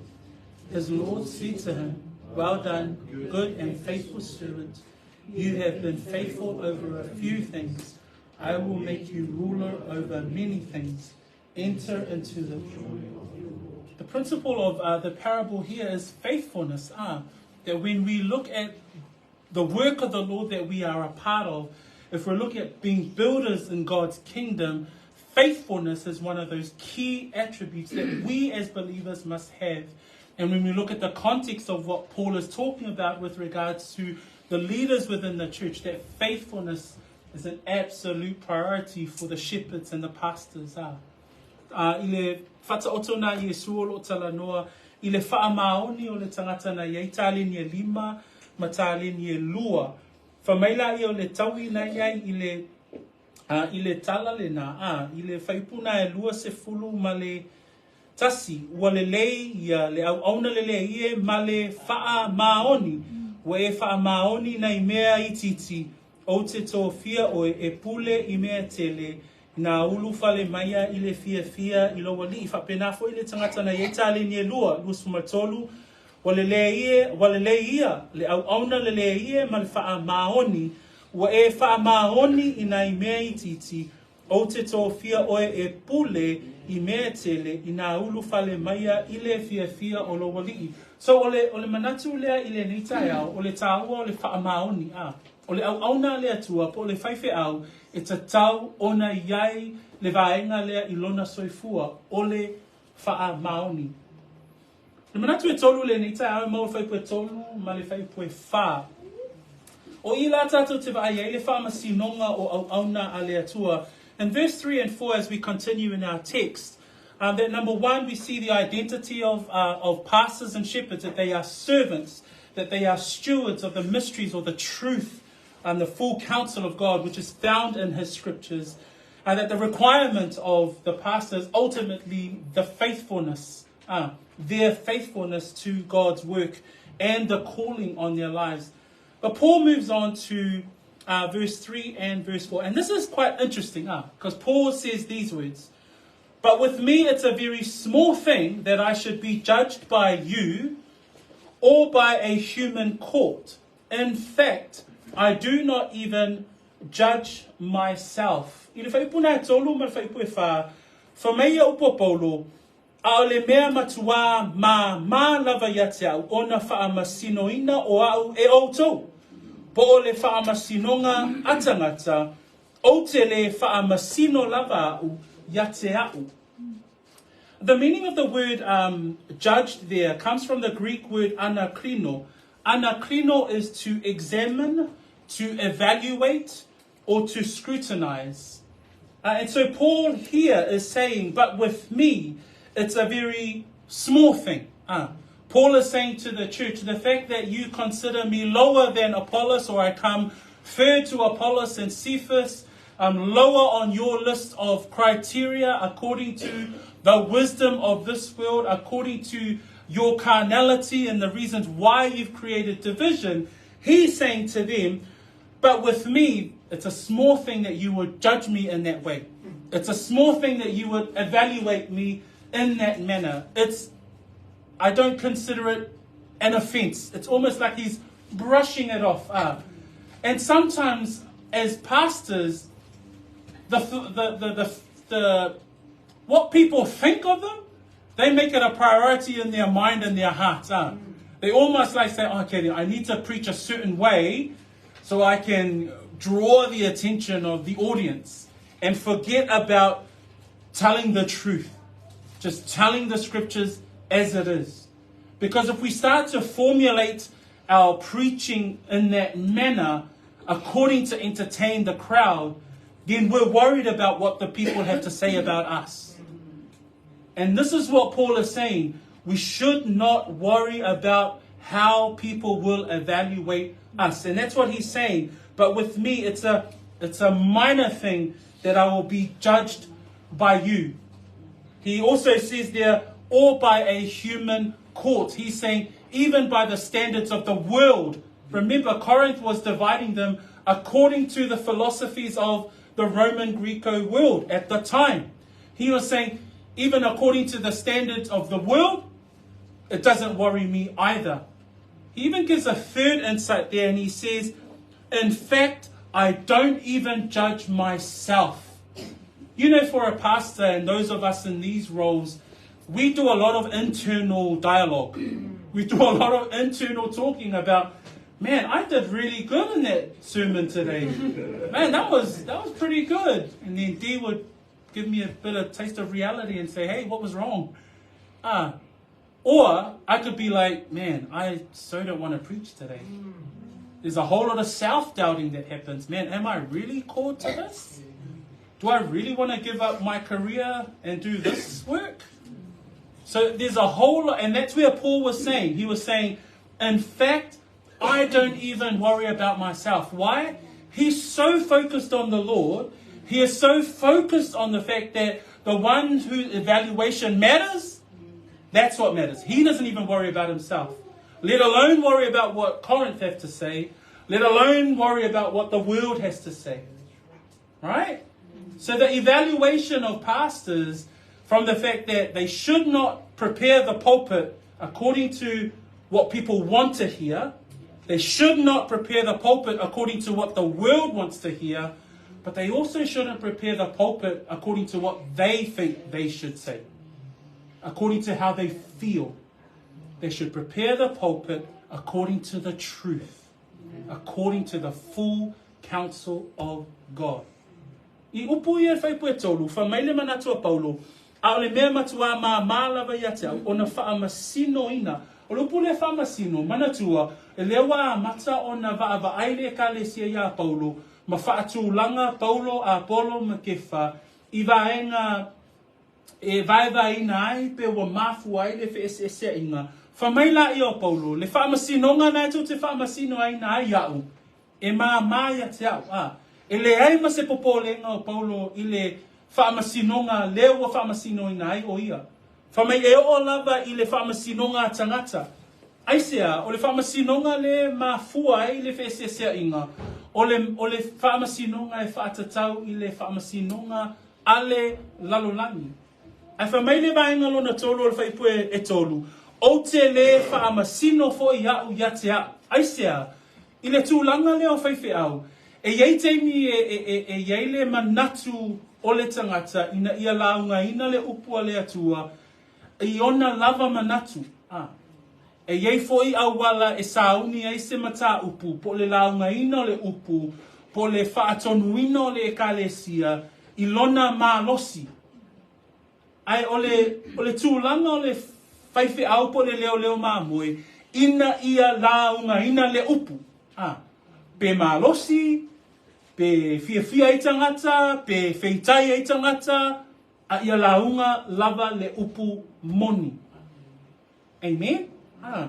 His Lord said to him, Well done, good and faithful servant. You have been faithful over a few things. I will make you ruler over many things. Enter into the joy of your Lord. The principle of the parable here is faithfulness. That when we look at the work of the Lord that we are a part of, if we're looking at being builders in God's kingdom, faithfulness is one of those key attributes that we as believers must have. And when we look at the context of what Paul is talking about with regards to the leaders within the church, that faithfulness is an absolute priority for the shepherds and the pastors. I le whataoto nā Iesu o lo talanoa, i le whaamaoni o le tangata na iai taleni e lima, ma taleni e lua. Whai mai la ia o le taui na iai i le, i le tala le nā, i le whaipuna e lua se fulu ma le tasi, ua le lei ia le auauna le lea ie ma le whaamaoni. Ua e whaamaoni nei mea itiiti, o te tōfia oe e pule i mea tele, nā ulu whale maia i le fia fia i lo wali. Whapena fo i le tangata na ie tāleni e lua, lua sumatolu, ua le lea ie, ua le lei ia, le auauna le lea ie ma le whaamaoni, ua e whaamaoni i nai mea itiiti, Ou te tofia oe e pule i mea tele inā ulufale maia i le fiafia o lou alii. So o le, o le manatu lea i lenei taeao, o le tāua o le faamaoni, a. O le auauna a le Atua po o le faifeau e tatau ona i ai le vaega lea i lona soifua, o le faamaoni. O le manatu e tolu lenei taeao e maua le fuaiupu e tolu ma le fuaiupu e fā. O i la tātou te vaai ai le faamasinoga o auauna a le Atua. In verse 3 and 4 as we continue in our text, that number one we see the identity of, of pastors and shepherds, that they are servants, that they are stewards of the mysteries or the truth and the full counsel of God, which is found in His scriptures, and that the requirement of the pastor is ultimately the faithfulness, their faithfulness to God's work and the calling on their lives. But Paul moves on to verse 3 and verse 4. And this is quite interesting, because Paul says these words But with me, it's a very small thing that I should be judged by you or by a human court. In fact, I do not even judge myself. I le fuaiupu na e tolu ma le fuaiupu e fā, fai mai ia upu a Paulo, a o le mea matuā māmā lava ia te au ona faamasinoina o au e outou, po o le faamasinoga a tangata, ou te le faamasino lava au ia te au. The meaning of the word judged there comes from the Greek word anakrino. Anakrino is to examine, to evaluate, or to scrutinize. And so Paul here is saying, but with me, it's a very small thing. Paul is saying to the church, the fact that you consider me lower than Apollos, or I come third to Apollos and Cephas, I'm lower on your list of criteria according to the wisdom of this world, according to your carnality and the reasons why you've created division. He's saying to them, but with me, it's a small thing that you would judge me in that way. It's a small thing that you would evaluate me in that manner. It's I don't consider it an offense. It's almost like he's brushing it off. And sometimes, as pastors, the, the, the, the, the, what people think of them, they make it a priority in their mind and their hearts. They almost like say, okay, I need to preach a certain way so I can draw the attention of the audience and forget about telling the truth, just telling the scriptures as it is. Because if we start to formulate our preaching in that manner, according to entertain the crowd, then we're worried about what the people have to say about us. And this is what Paul is saying. We should not worry about how people will evaluate us. And that's what he's saying. But with me, it's a, it's a minor thing that I will be judged by you. He also says there, or by a human court. He's saying, even by the standards of the world. Remember, Corinth was dividing them according to the philosophies of the Roman Greco world at the time. He was saying, even according to the standards of the world, it doesn't worry me either. He even gives a third insight there and he says, In fact, I don't even judge myself. You know, for a pastor and those of us in these roles, we do a lot of internal dialogue. We do a lot of internal talking about, man, I did really good in that sermon today. Man, that was that was pretty good. And then Dee would give me a bit of taste of reality and say, hey, what was wrong? Or I could be like, man, I so don't want to preach today. There's a whole lot of self doubting that happens. Man, am I really called to this? Do I really want to give up my career and do this work? So there's a whole lot, and that's where Paul was saying. He was saying, in fact, I don't even worry about myself. Why? He's so focused on the Lord. He is so focused on the fact that the one whose evaluation matters, that's what matters. He doesn't even worry about himself, let alone worry about what Corinth have to say, let alone worry about what the world has to say. Right? So the evaluation of pastors from the fact that they should not prepare the pulpit according to what people want to hear, they should not prepare the pulpit according to what the world wants to hear, But they also shouldn't prepare the pulpit according to what they think they should say, according to how they feel. They should prepare the pulpit according to the truth, according to the full counsel of God. I upu ia le fuaiupu e tolu, fai mai le manatu a Paulo, A o le mea matuā māmā lava ia te a'u, ona faamasinoina. O le upu lea faamasino, manatua, e lea ua amata ona vaavaai le Ekalesia iā Paulo, ma faatulaga Paulo, Apolo ma Kefa i vaega e vaevaeina ai pe ua mafua ai le feeseeseaiga. Fai mai laia o Paulo, le faamasinoga na e tou te faamasinoaina ai iaʻu, E māmā ia te a'u, ā, e leai ma se popolega o Paulo i le faamasinoga lea ua faamasinoina ai ʻo ia. Fai mai e oo lava i le faamasinoga a tagata. Aisea, o le faamasinoga le mafua ai le feeseeseaiga, o le, o le faamasinoga e faatatau i le faamasinoga a le lalolagi. Ae fai mai le vaega lona tolu o le fuaiupu e tolu, Ou te lē faamasino foi a'u ia te a'u. Aisea, I le tulaga lea o faifeau, e i ai taimi e i ai le manatu o le tagata ina ia laugaina le upu a le Atua i ona lava manatu, a e i ai foi auala e sauni ai se mataupu po o le laugaina o le upu po o le faatonuina o le Ekalesia i lona malosi. Ae o le, o le tulaga o le faifeau po o le leoleo mamoe, ina ia laugaina le upu, a, pe malosi, pe fiafia ai tagata, pe feitai ai tagata, a ia lauga lava le upu moni. Amen? A.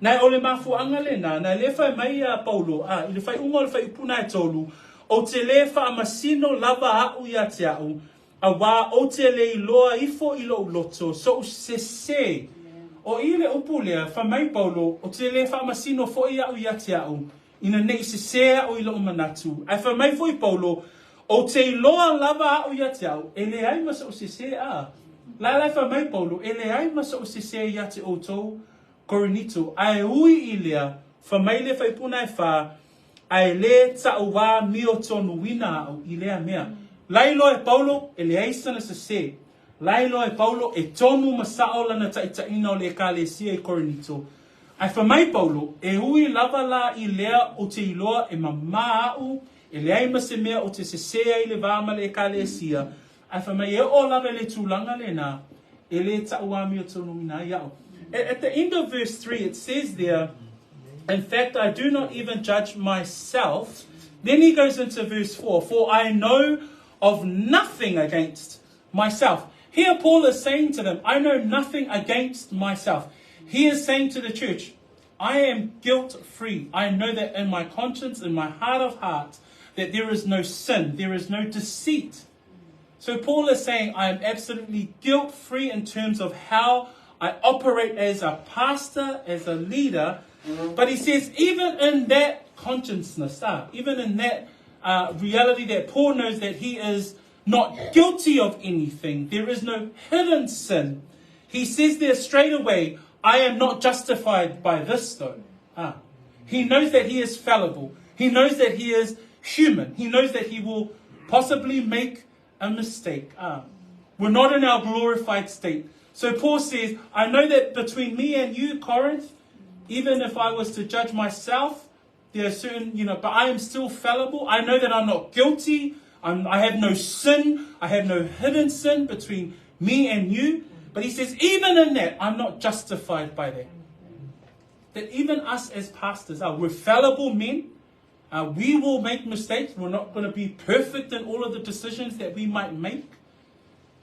Nae o le mafuaaga lena, nae lē fai mai a Paulo, a, i le faaiuga o le fuaiupu na e tolu, Ou te lē faamasino lava aʻu ia te aʻu, auā ou te le iloa ifo i loʻu loto soʻu sesē. O i le upu lea, fai mai Paulo, ou te lē faamasino foi aʻu ia te aʻu, ina neʻi sesē aʻu i loʻu manatu. Ae fai mai foi Paulo, Ou te iloa lava aʻu ia te aʻu, e leai ma soʻu sesē, a. Laila e fai mai Paulo, e leai ma soʻu sesē ia te ʻoutou, Korinito, ae ui i lea, fai mai le fuaiupu na e fā, ae lē taʻu amiotonuina aʻu i lea mea. Lailoa e Paulo, e leai sana sesē. Lailoa e Paulo, e tonu ma saʻo lana taʻitaʻina o le Ekalesia i Korinito. Ae fai mai Paulo, e ui lava la i lea ou te iloa e mamā aʻu, E leai ma se mea ou te sesē ai le va ma le Ekalesia, ae fai mai e oo lava i le tulaga lena, e lē taʻu amiotonuina ai aʻu. At the end of verse 3 it says there, In fact I do not even judge myself. Then he goes into verse 4, For I know of nothing against myself. Here Paul is saying to them, I know nothing against myself. He is saying to the church, I am guilt free. I know that in my conscience, in my heart of hearts, that there is no sin, there is no deceit. So Paul is saying, I am absolutely guilt free in terms of how I operate as a pastor, as a leader. But he says, even in that consciousness, ah, even in that reality that Paul knows that he is not guilty of anything, there is no hidden sin. He says there straight away, I am not justified by this though. Ah. He knows that he is fallible. He knows that he is human. He knows that he will possibly make a mistake. Ah. We're not in our glorified state. So Paul says, I know that between me and you, Corinth, even if I was to judge myself, there are certain, you know, but I am still fallible. I know that I'm not guilty. I have no sin. I have no hidden sin between me and you. But he says, even in that, I'm not justified by that. That even us as pastors are, we're fallible men. We will make mistakes. We're not going to be perfect in all of the decisions that we might make.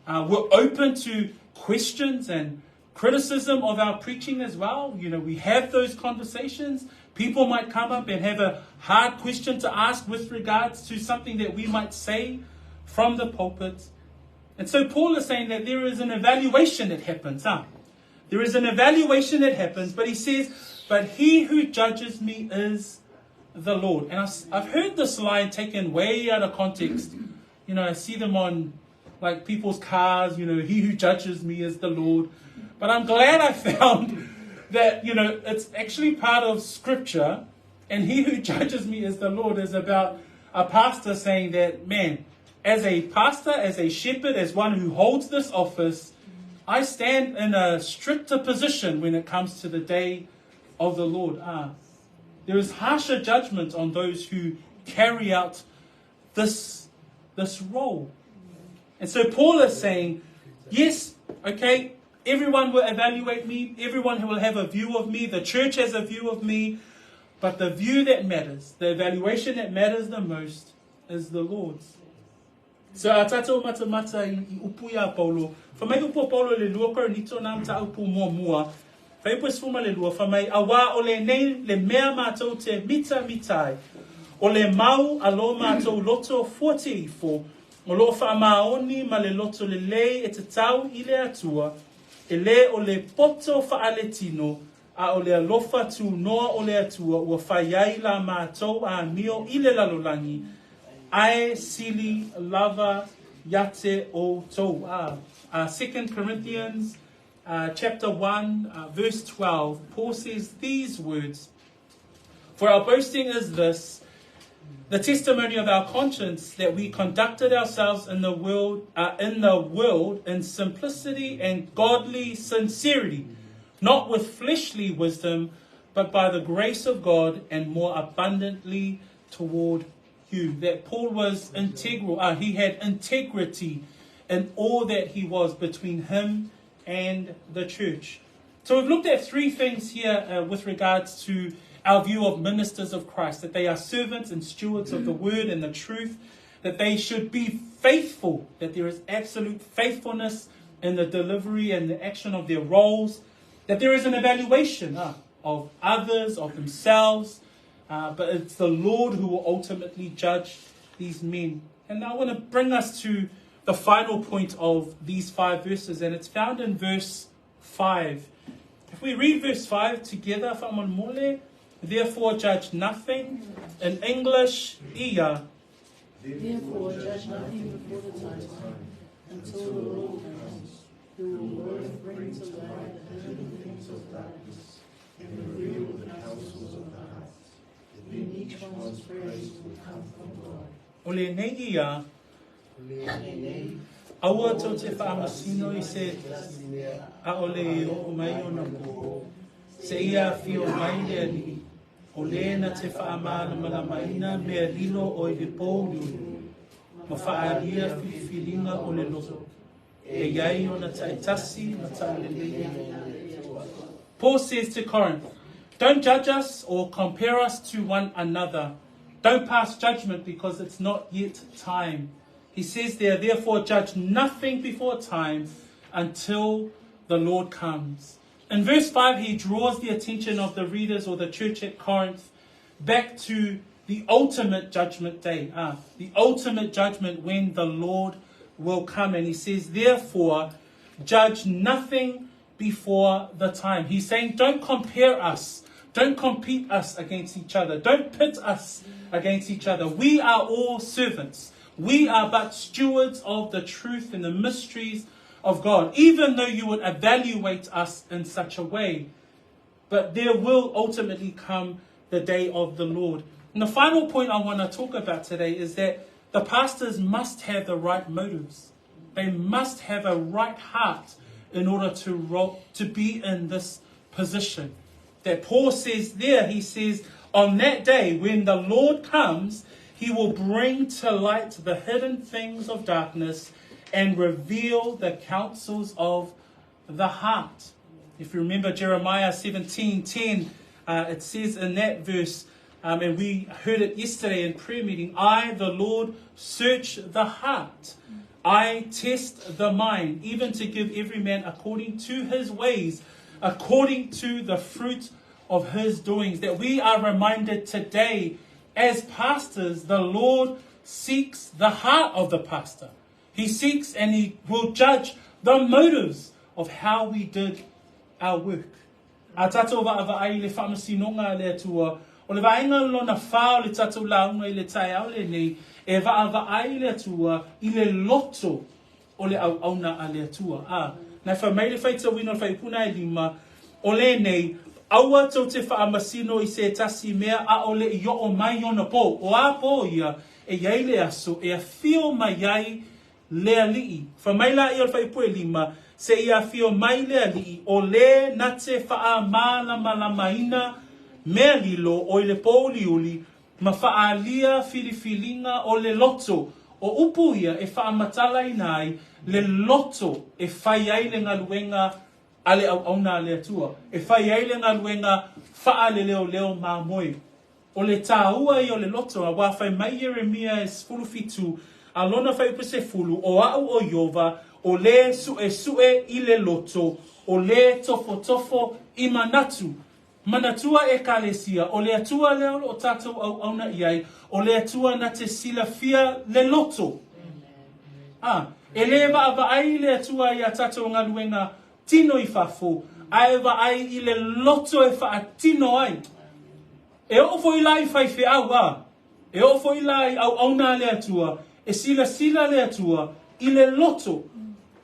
We're open to questions and criticism of our preaching as well. You know, we have those conversations. People might come up and have a hard question to ask with regards to something that we might say from the pulpit. And so Paul is saying that there is an evaluation that happens. Huh? There is an evaluation that happens, but he says, But he who judges me is the Lord. And I've, I've heard this line taken way out of context. You know, I see them on like people's cars, you know, he who judges me is the Lord. But I'm glad I found that, you know, it's actually part of scripture, and he who judges me is the Lord is about a pastor saying that, man, as a pastor, as a shepherd, as one who holds this office, I stand in a stricter position when it comes to the day of the Lord. There is harsher judgment on those who carry out this, this role. And so Paul is saying, yes, okay, everyone will evaluate me, everyone will have a view of me, the church has a view of me, but the view that matters, the evaluation that matters the most is the Lord's. So a tātou matamata i, i upu iā Paulo, wha mai upu a Paulo le lua Korinito nā mataupu muamua, fuaiupu e 12, fai mai, auā o lenei le mea mātou te mitamita ai, o le mau a lo mātou loto fuate ifo, o loo faamaoni ma le loto lelei e tatau i le Atua, e lē o le poto faaletino, a o le alofa tunoa o le Atua ua fai ai la mātou amio i le lalolagi, ae sili lava ia te outou. 2 Corinthians chapter 1, verse 12, Paul says these words, For our boasting is this, the testimony of our conscience that we conducted ourselves in the world, in the world in simplicity and godly sincerity, not with fleshly wisdom, but by the grace of God and more abundantly toward you. That Paul was integral, he had integrity in all that he was between him and the church. So we've looked at three things here with regards to our view of ministers of Christ that they are servants and stewards of the word and the truth, that they should be faithful, that there is absolute faithfulness in the delivery and the action of their roles, that there is an evaluation of others, of themselves, but it's the Lord who will ultimately judge these men. And I want to bring us to the final point of these five verses, and it's found in verse 5. If we read verse 5 together, faamolemole, therefore judge nothing. In English, ia. Therefore judge nothing before the time, until the Lord comes, who will both bring to light the hidden things of darkness and reveal the counsels of the heart. Then each one's praise will come from God. O lenei ia, aua tou te faamasino i se ʻaʻole i oo mai ona pō, seia afio mai le Alii, o lē na te faamalamalamaina mea lilo o i le pōuliuli, ma faaalia filifiliga o le loto, e i ai ona taitasi ma taulelei. Paul says to Corinth, Don't judge us or compare us to one another. Don't pass judgment because it's not yet time. He says there, therefore, judge nothing before time until the Lord comes. In verse 5, he draws the attention of the readers or the church at Corinth back to the ultimate judgment day, the ultimate judgment when the Lord will come. And he says, therefore, judge nothing before the time. He's saying, don't compare us. Don't compete us against each other. Don't pit us against each other. We are all servants. We are but stewards of the truth and the mysteries of God, even though you would evaluate us in such a way. But there will ultimately come the day of the Lord. And the final point I want to talk about today is that the pastors must have the right motives. They must have a right heart in order to, ro- to be in this position. That Paul says there, he says, on that day when the Lord comes, he will bring to light the hidden things of darkness and reveal the counsels of the heart. If you remember Jeremiah 17:10, it says in that verse, and we heard it yesterday in prayer meeting, I, the Lord, search the heart. I test the mind, even to give every man according to his ways, according to the fruit of his doings. That we are reminded today, as pastors, the Lord seeks the heart of the pastor. He seeks and he will judge the motives of how we did our work. A tātou vaavaai i le faamasinoga a le Atua, o le vaega lona whā o le tātou lauga i le taeao lenei, e vaavaai le Atua i le loto o le auauna a le Atua. Ā, na whai mai le faitauina o le fuaiupu na e lima, o lenei, aua tou te faamasino i se tasi mea ʻaʻole i oo mai ona pō. O a pō ia, e i ai le aso e afio mai ai le Alii. Fai mai laia o le fuaiupu e lima, Seia afio mai le Alii, o le na te faamalamalamaina mea lilo o i le pōuliuli ma faaalia filifiliga o le loto. O upu ia e faamatalaina ai le loto e fai ai le galuega a le auauna a le Atua, e fai ai le galuega faaleleoleo mamoe. O le tāua ia o le loto, auā fai mai Ieremia e 17, a lona fuaiupu 10, O a'u o Ieova, o le suʻesuʻe i le loto, o le tofotofo i manatu. Manatua Ekalesia, o le Atua lea o lo o tātou auauna i ai, o le Atua na te silafia le loto. A, e lē vaavaai le Atua i a tātou galuega tino i fafo, ae vaai i le loto e faatino ai. E oo foi la i faifeau, a, e oo foi la i auauna a le Atua, e silasila le Atua i le loto.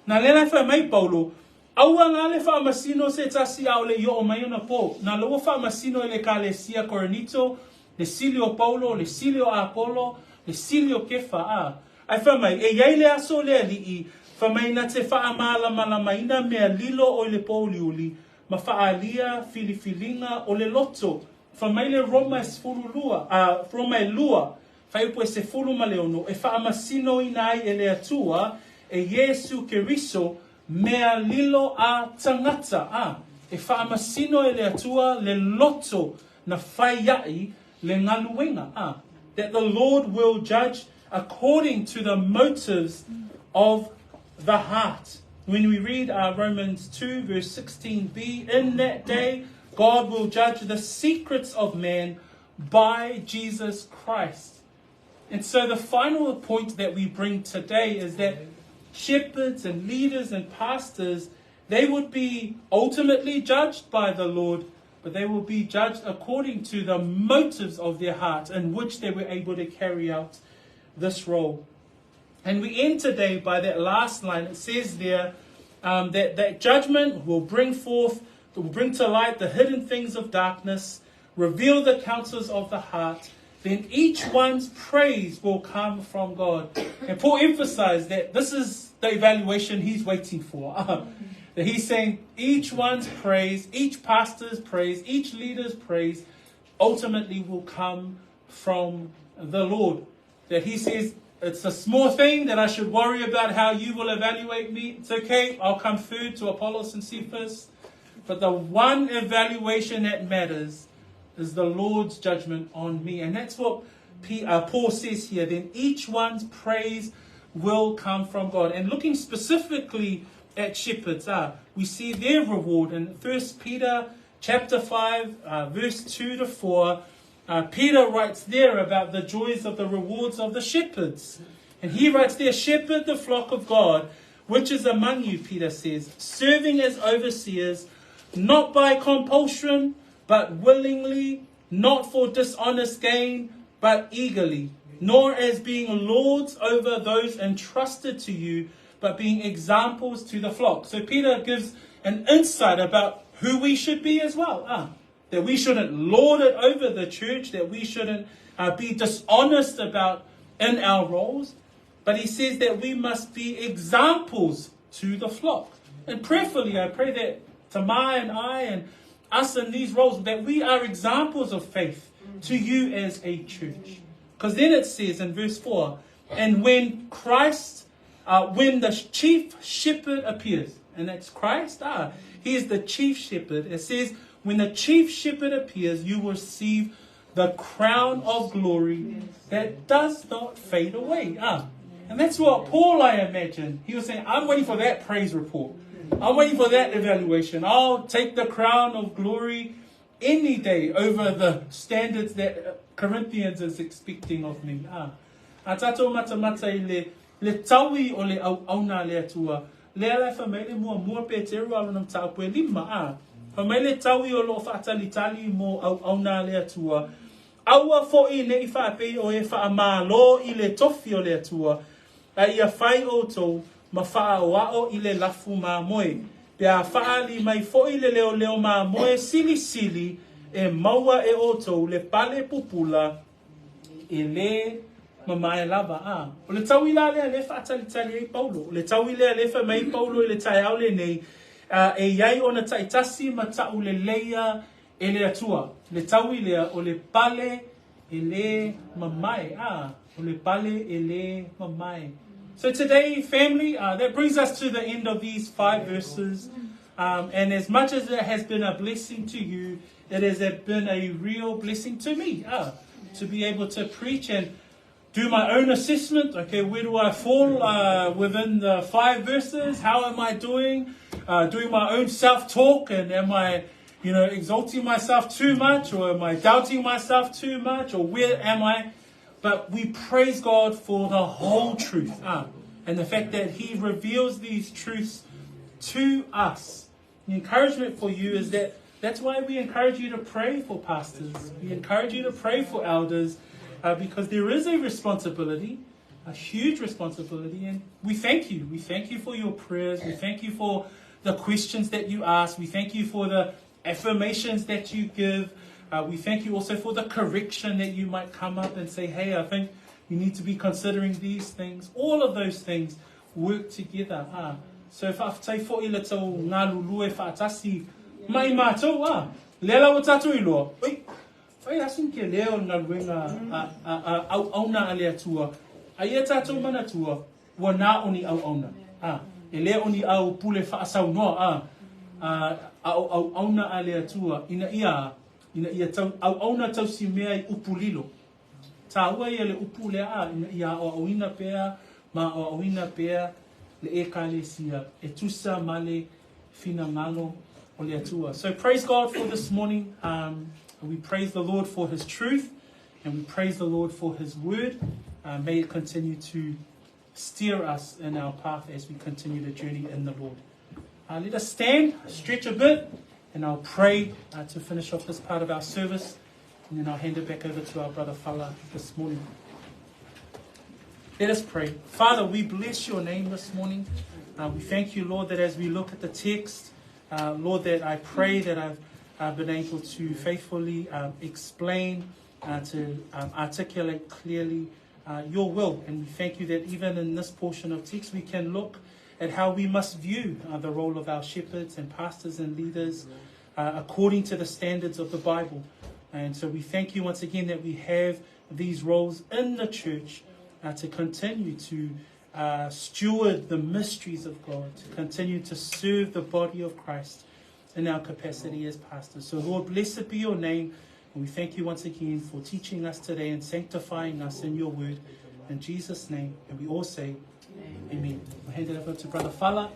Na lea la e fai mai Paulo, Aua la le faamasino se tasi a o le i oo mai ona pō. Na lea ua faamasino e le Ekalesia Korinito, le sili o Paulo, le sili o Apolo, le sili o Kefa, a. Ae fai mai, e i ai le aso o le Alii, fai mai na te faamalamalamaina mea lilo o i le pōuliuli, ma faaalia filifiliga o le loto. Fai mai le Roma e 12, a, Roma e lua, fuaiupu e 16, e faamasinoina ai e le Atua, e Iesu Keriso, mea lilo a tagata, a, e faamasino e le Atua le loto na fai ai le galuega, a, that the Lord will judge according to the motives of the heart. When we read uh, Romans 2, verse 16b, in that day God will judge the secrets of man by Jesus Christ. And so the final point that we bring today is that shepherds and leaders and pastors, they would be ultimately judged by the Lord, but they will be judged according to the motives of their heart in which they were able to carry out this role. And we end today by that last line. It says there that that judgment will bring forth, will bring to light the hidden things of darkness, reveal the counsels of the heart. Then each one's praise will come from God. And Paul emphasized that this is the evaluation he's waiting for. that he's saying each one's praise, each pastor's praise, each leader's praise ultimately will come from the Lord. That he says, it's a small thing that I should worry about how you will evaluate me. It's okay, I'll come third to Apollos and Cephas. But the one evaluation that matters is the Lord's judgment on me. And that's what P, Paul says here. Then each one's praise will come from God. And looking specifically at shepherds, we see their reward in 1 Peter chapter 5, verse 2 to 4. Peter writes there about the joys of the rewards of the shepherds. And he writes there, Shepherd the flock of God, which is among you, Peter says, serving as overseers, not by compulsion, but willingly, not for dishonest gain, but eagerly, nor as being lords over those entrusted to you, but being examples to the flock. So Peter gives an insight about who we should be as well. Ah, that we shouldn't lord it over the church, that we shouldn't be dishonest about in our roles, but he says that we must be examples to the flock. And prayerfully, I pray that Tamar and I and us in these roles, that we are examples of faith to you as a church. Because then it says in verse 4, and when Christ, when the chief shepherd appears, and that's Christ, he is the chief shepherd. It says, when the chief shepherd appears, you will receive the crown of glory that does not fade away. And that's what Paul, I imagine, he was saying, I'm waiting for that praise report. I'm waiting for that evaluation. I'll take the crown of glory any day over the standards that Corinthians is expecting of me. A tātou matamata i le, le taui o le auauna a le Atua, lea la e fai mai le muamua Peteru a lona mataupu e lima, a. Fai mai le taui o lo o faatalitali mo auauna a le Atua, Aua foʻi ne i faapei o e faamālō i le tofi o le Atua, a ia fai ʻoutou ma faaʻoaʻo i le lafu mamoe, pe a faaali mai foʻi le leoleo mamoe silisili e maua e ʻoutou le pale pupula e lē mamae lava. A. O le taui la lea lea faatalitali ai Paulo. O le taui lea lea fai mai Paulo i le taeao lenei, e iai ona taitasi ma tauleleia e le Atua. Le taui lea o le pale e le mamae. A. O le pale e le mamae. So today, family, that brings us to the end of these five verses. And as much as it has been a blessing to you, it has been a real blessing to me to be able to preach and do my own assessment. Okay, where do I fall within the five verses? How am I doing? Doing my own self-talk, and am I exalting myself too much, or am I doubting myself too much, or where am I? But we praise God for the whole truth, and the fact that He reveals these truths to us. The encouragement for you is that that's why we encourage you to pray for pastors. We encourage you to pray for elders, because there is a responsibility, a huge responsibility, and we thank you. We thank you for your prayers. We thank you for the questions that you ask. We thank you for the affirmations that you give. We thank you also for the correction that you might come up and say, hey, I think you need to be considering these things. All of those things work together. So faafetai fo'i le tou galulue faatasi mai matou a. Lea la ua tatou iloa. Oi, fai lava sina tele o le galuega a auauna a le Atua. A ia tatou manatua, ua na o ni auauna. A, e le o ni au pule faasaunoa a, a o auauna a le Atua ina ia tau, auauna tausimea i upu lilo. Taua ia le upu lea a, ina ia aoaoina pea ma aoaoina pea le ekalesia e tusa ma le finagalo o le Atua. So praise God for this morning. We praise the Lord for His truth, and we praise the Lord for His word. May it continue to steer us in our path as we continue the journey in the Lord. Let us stand, stretch a bit, and I'll pray to finish off this part of our service, and then I'll hand it back over to our brother Fala this morning. Let us pray. Father, we bless your name this morning. We thank you, Lord, that as we look at the text, Lord, that I pray that I've been able to faithfully explain, to articulate clearly your will. And we thank you that even in this portion of text, we can look at how we must view the role of our shepherds and pastors and leaders according to the standards of the Bible. And so we thank you once again that we have these roles in the church to continue to steward the mysteries of God, to continue to serve the body of Christ in our capacity as pastors. So Lord, blessed be your name. And we thank you once again for teaching us today and sanctifying us in your word. In Jesus' name, and we all say, amen. Amen. I'll hand it over to Brother Fala.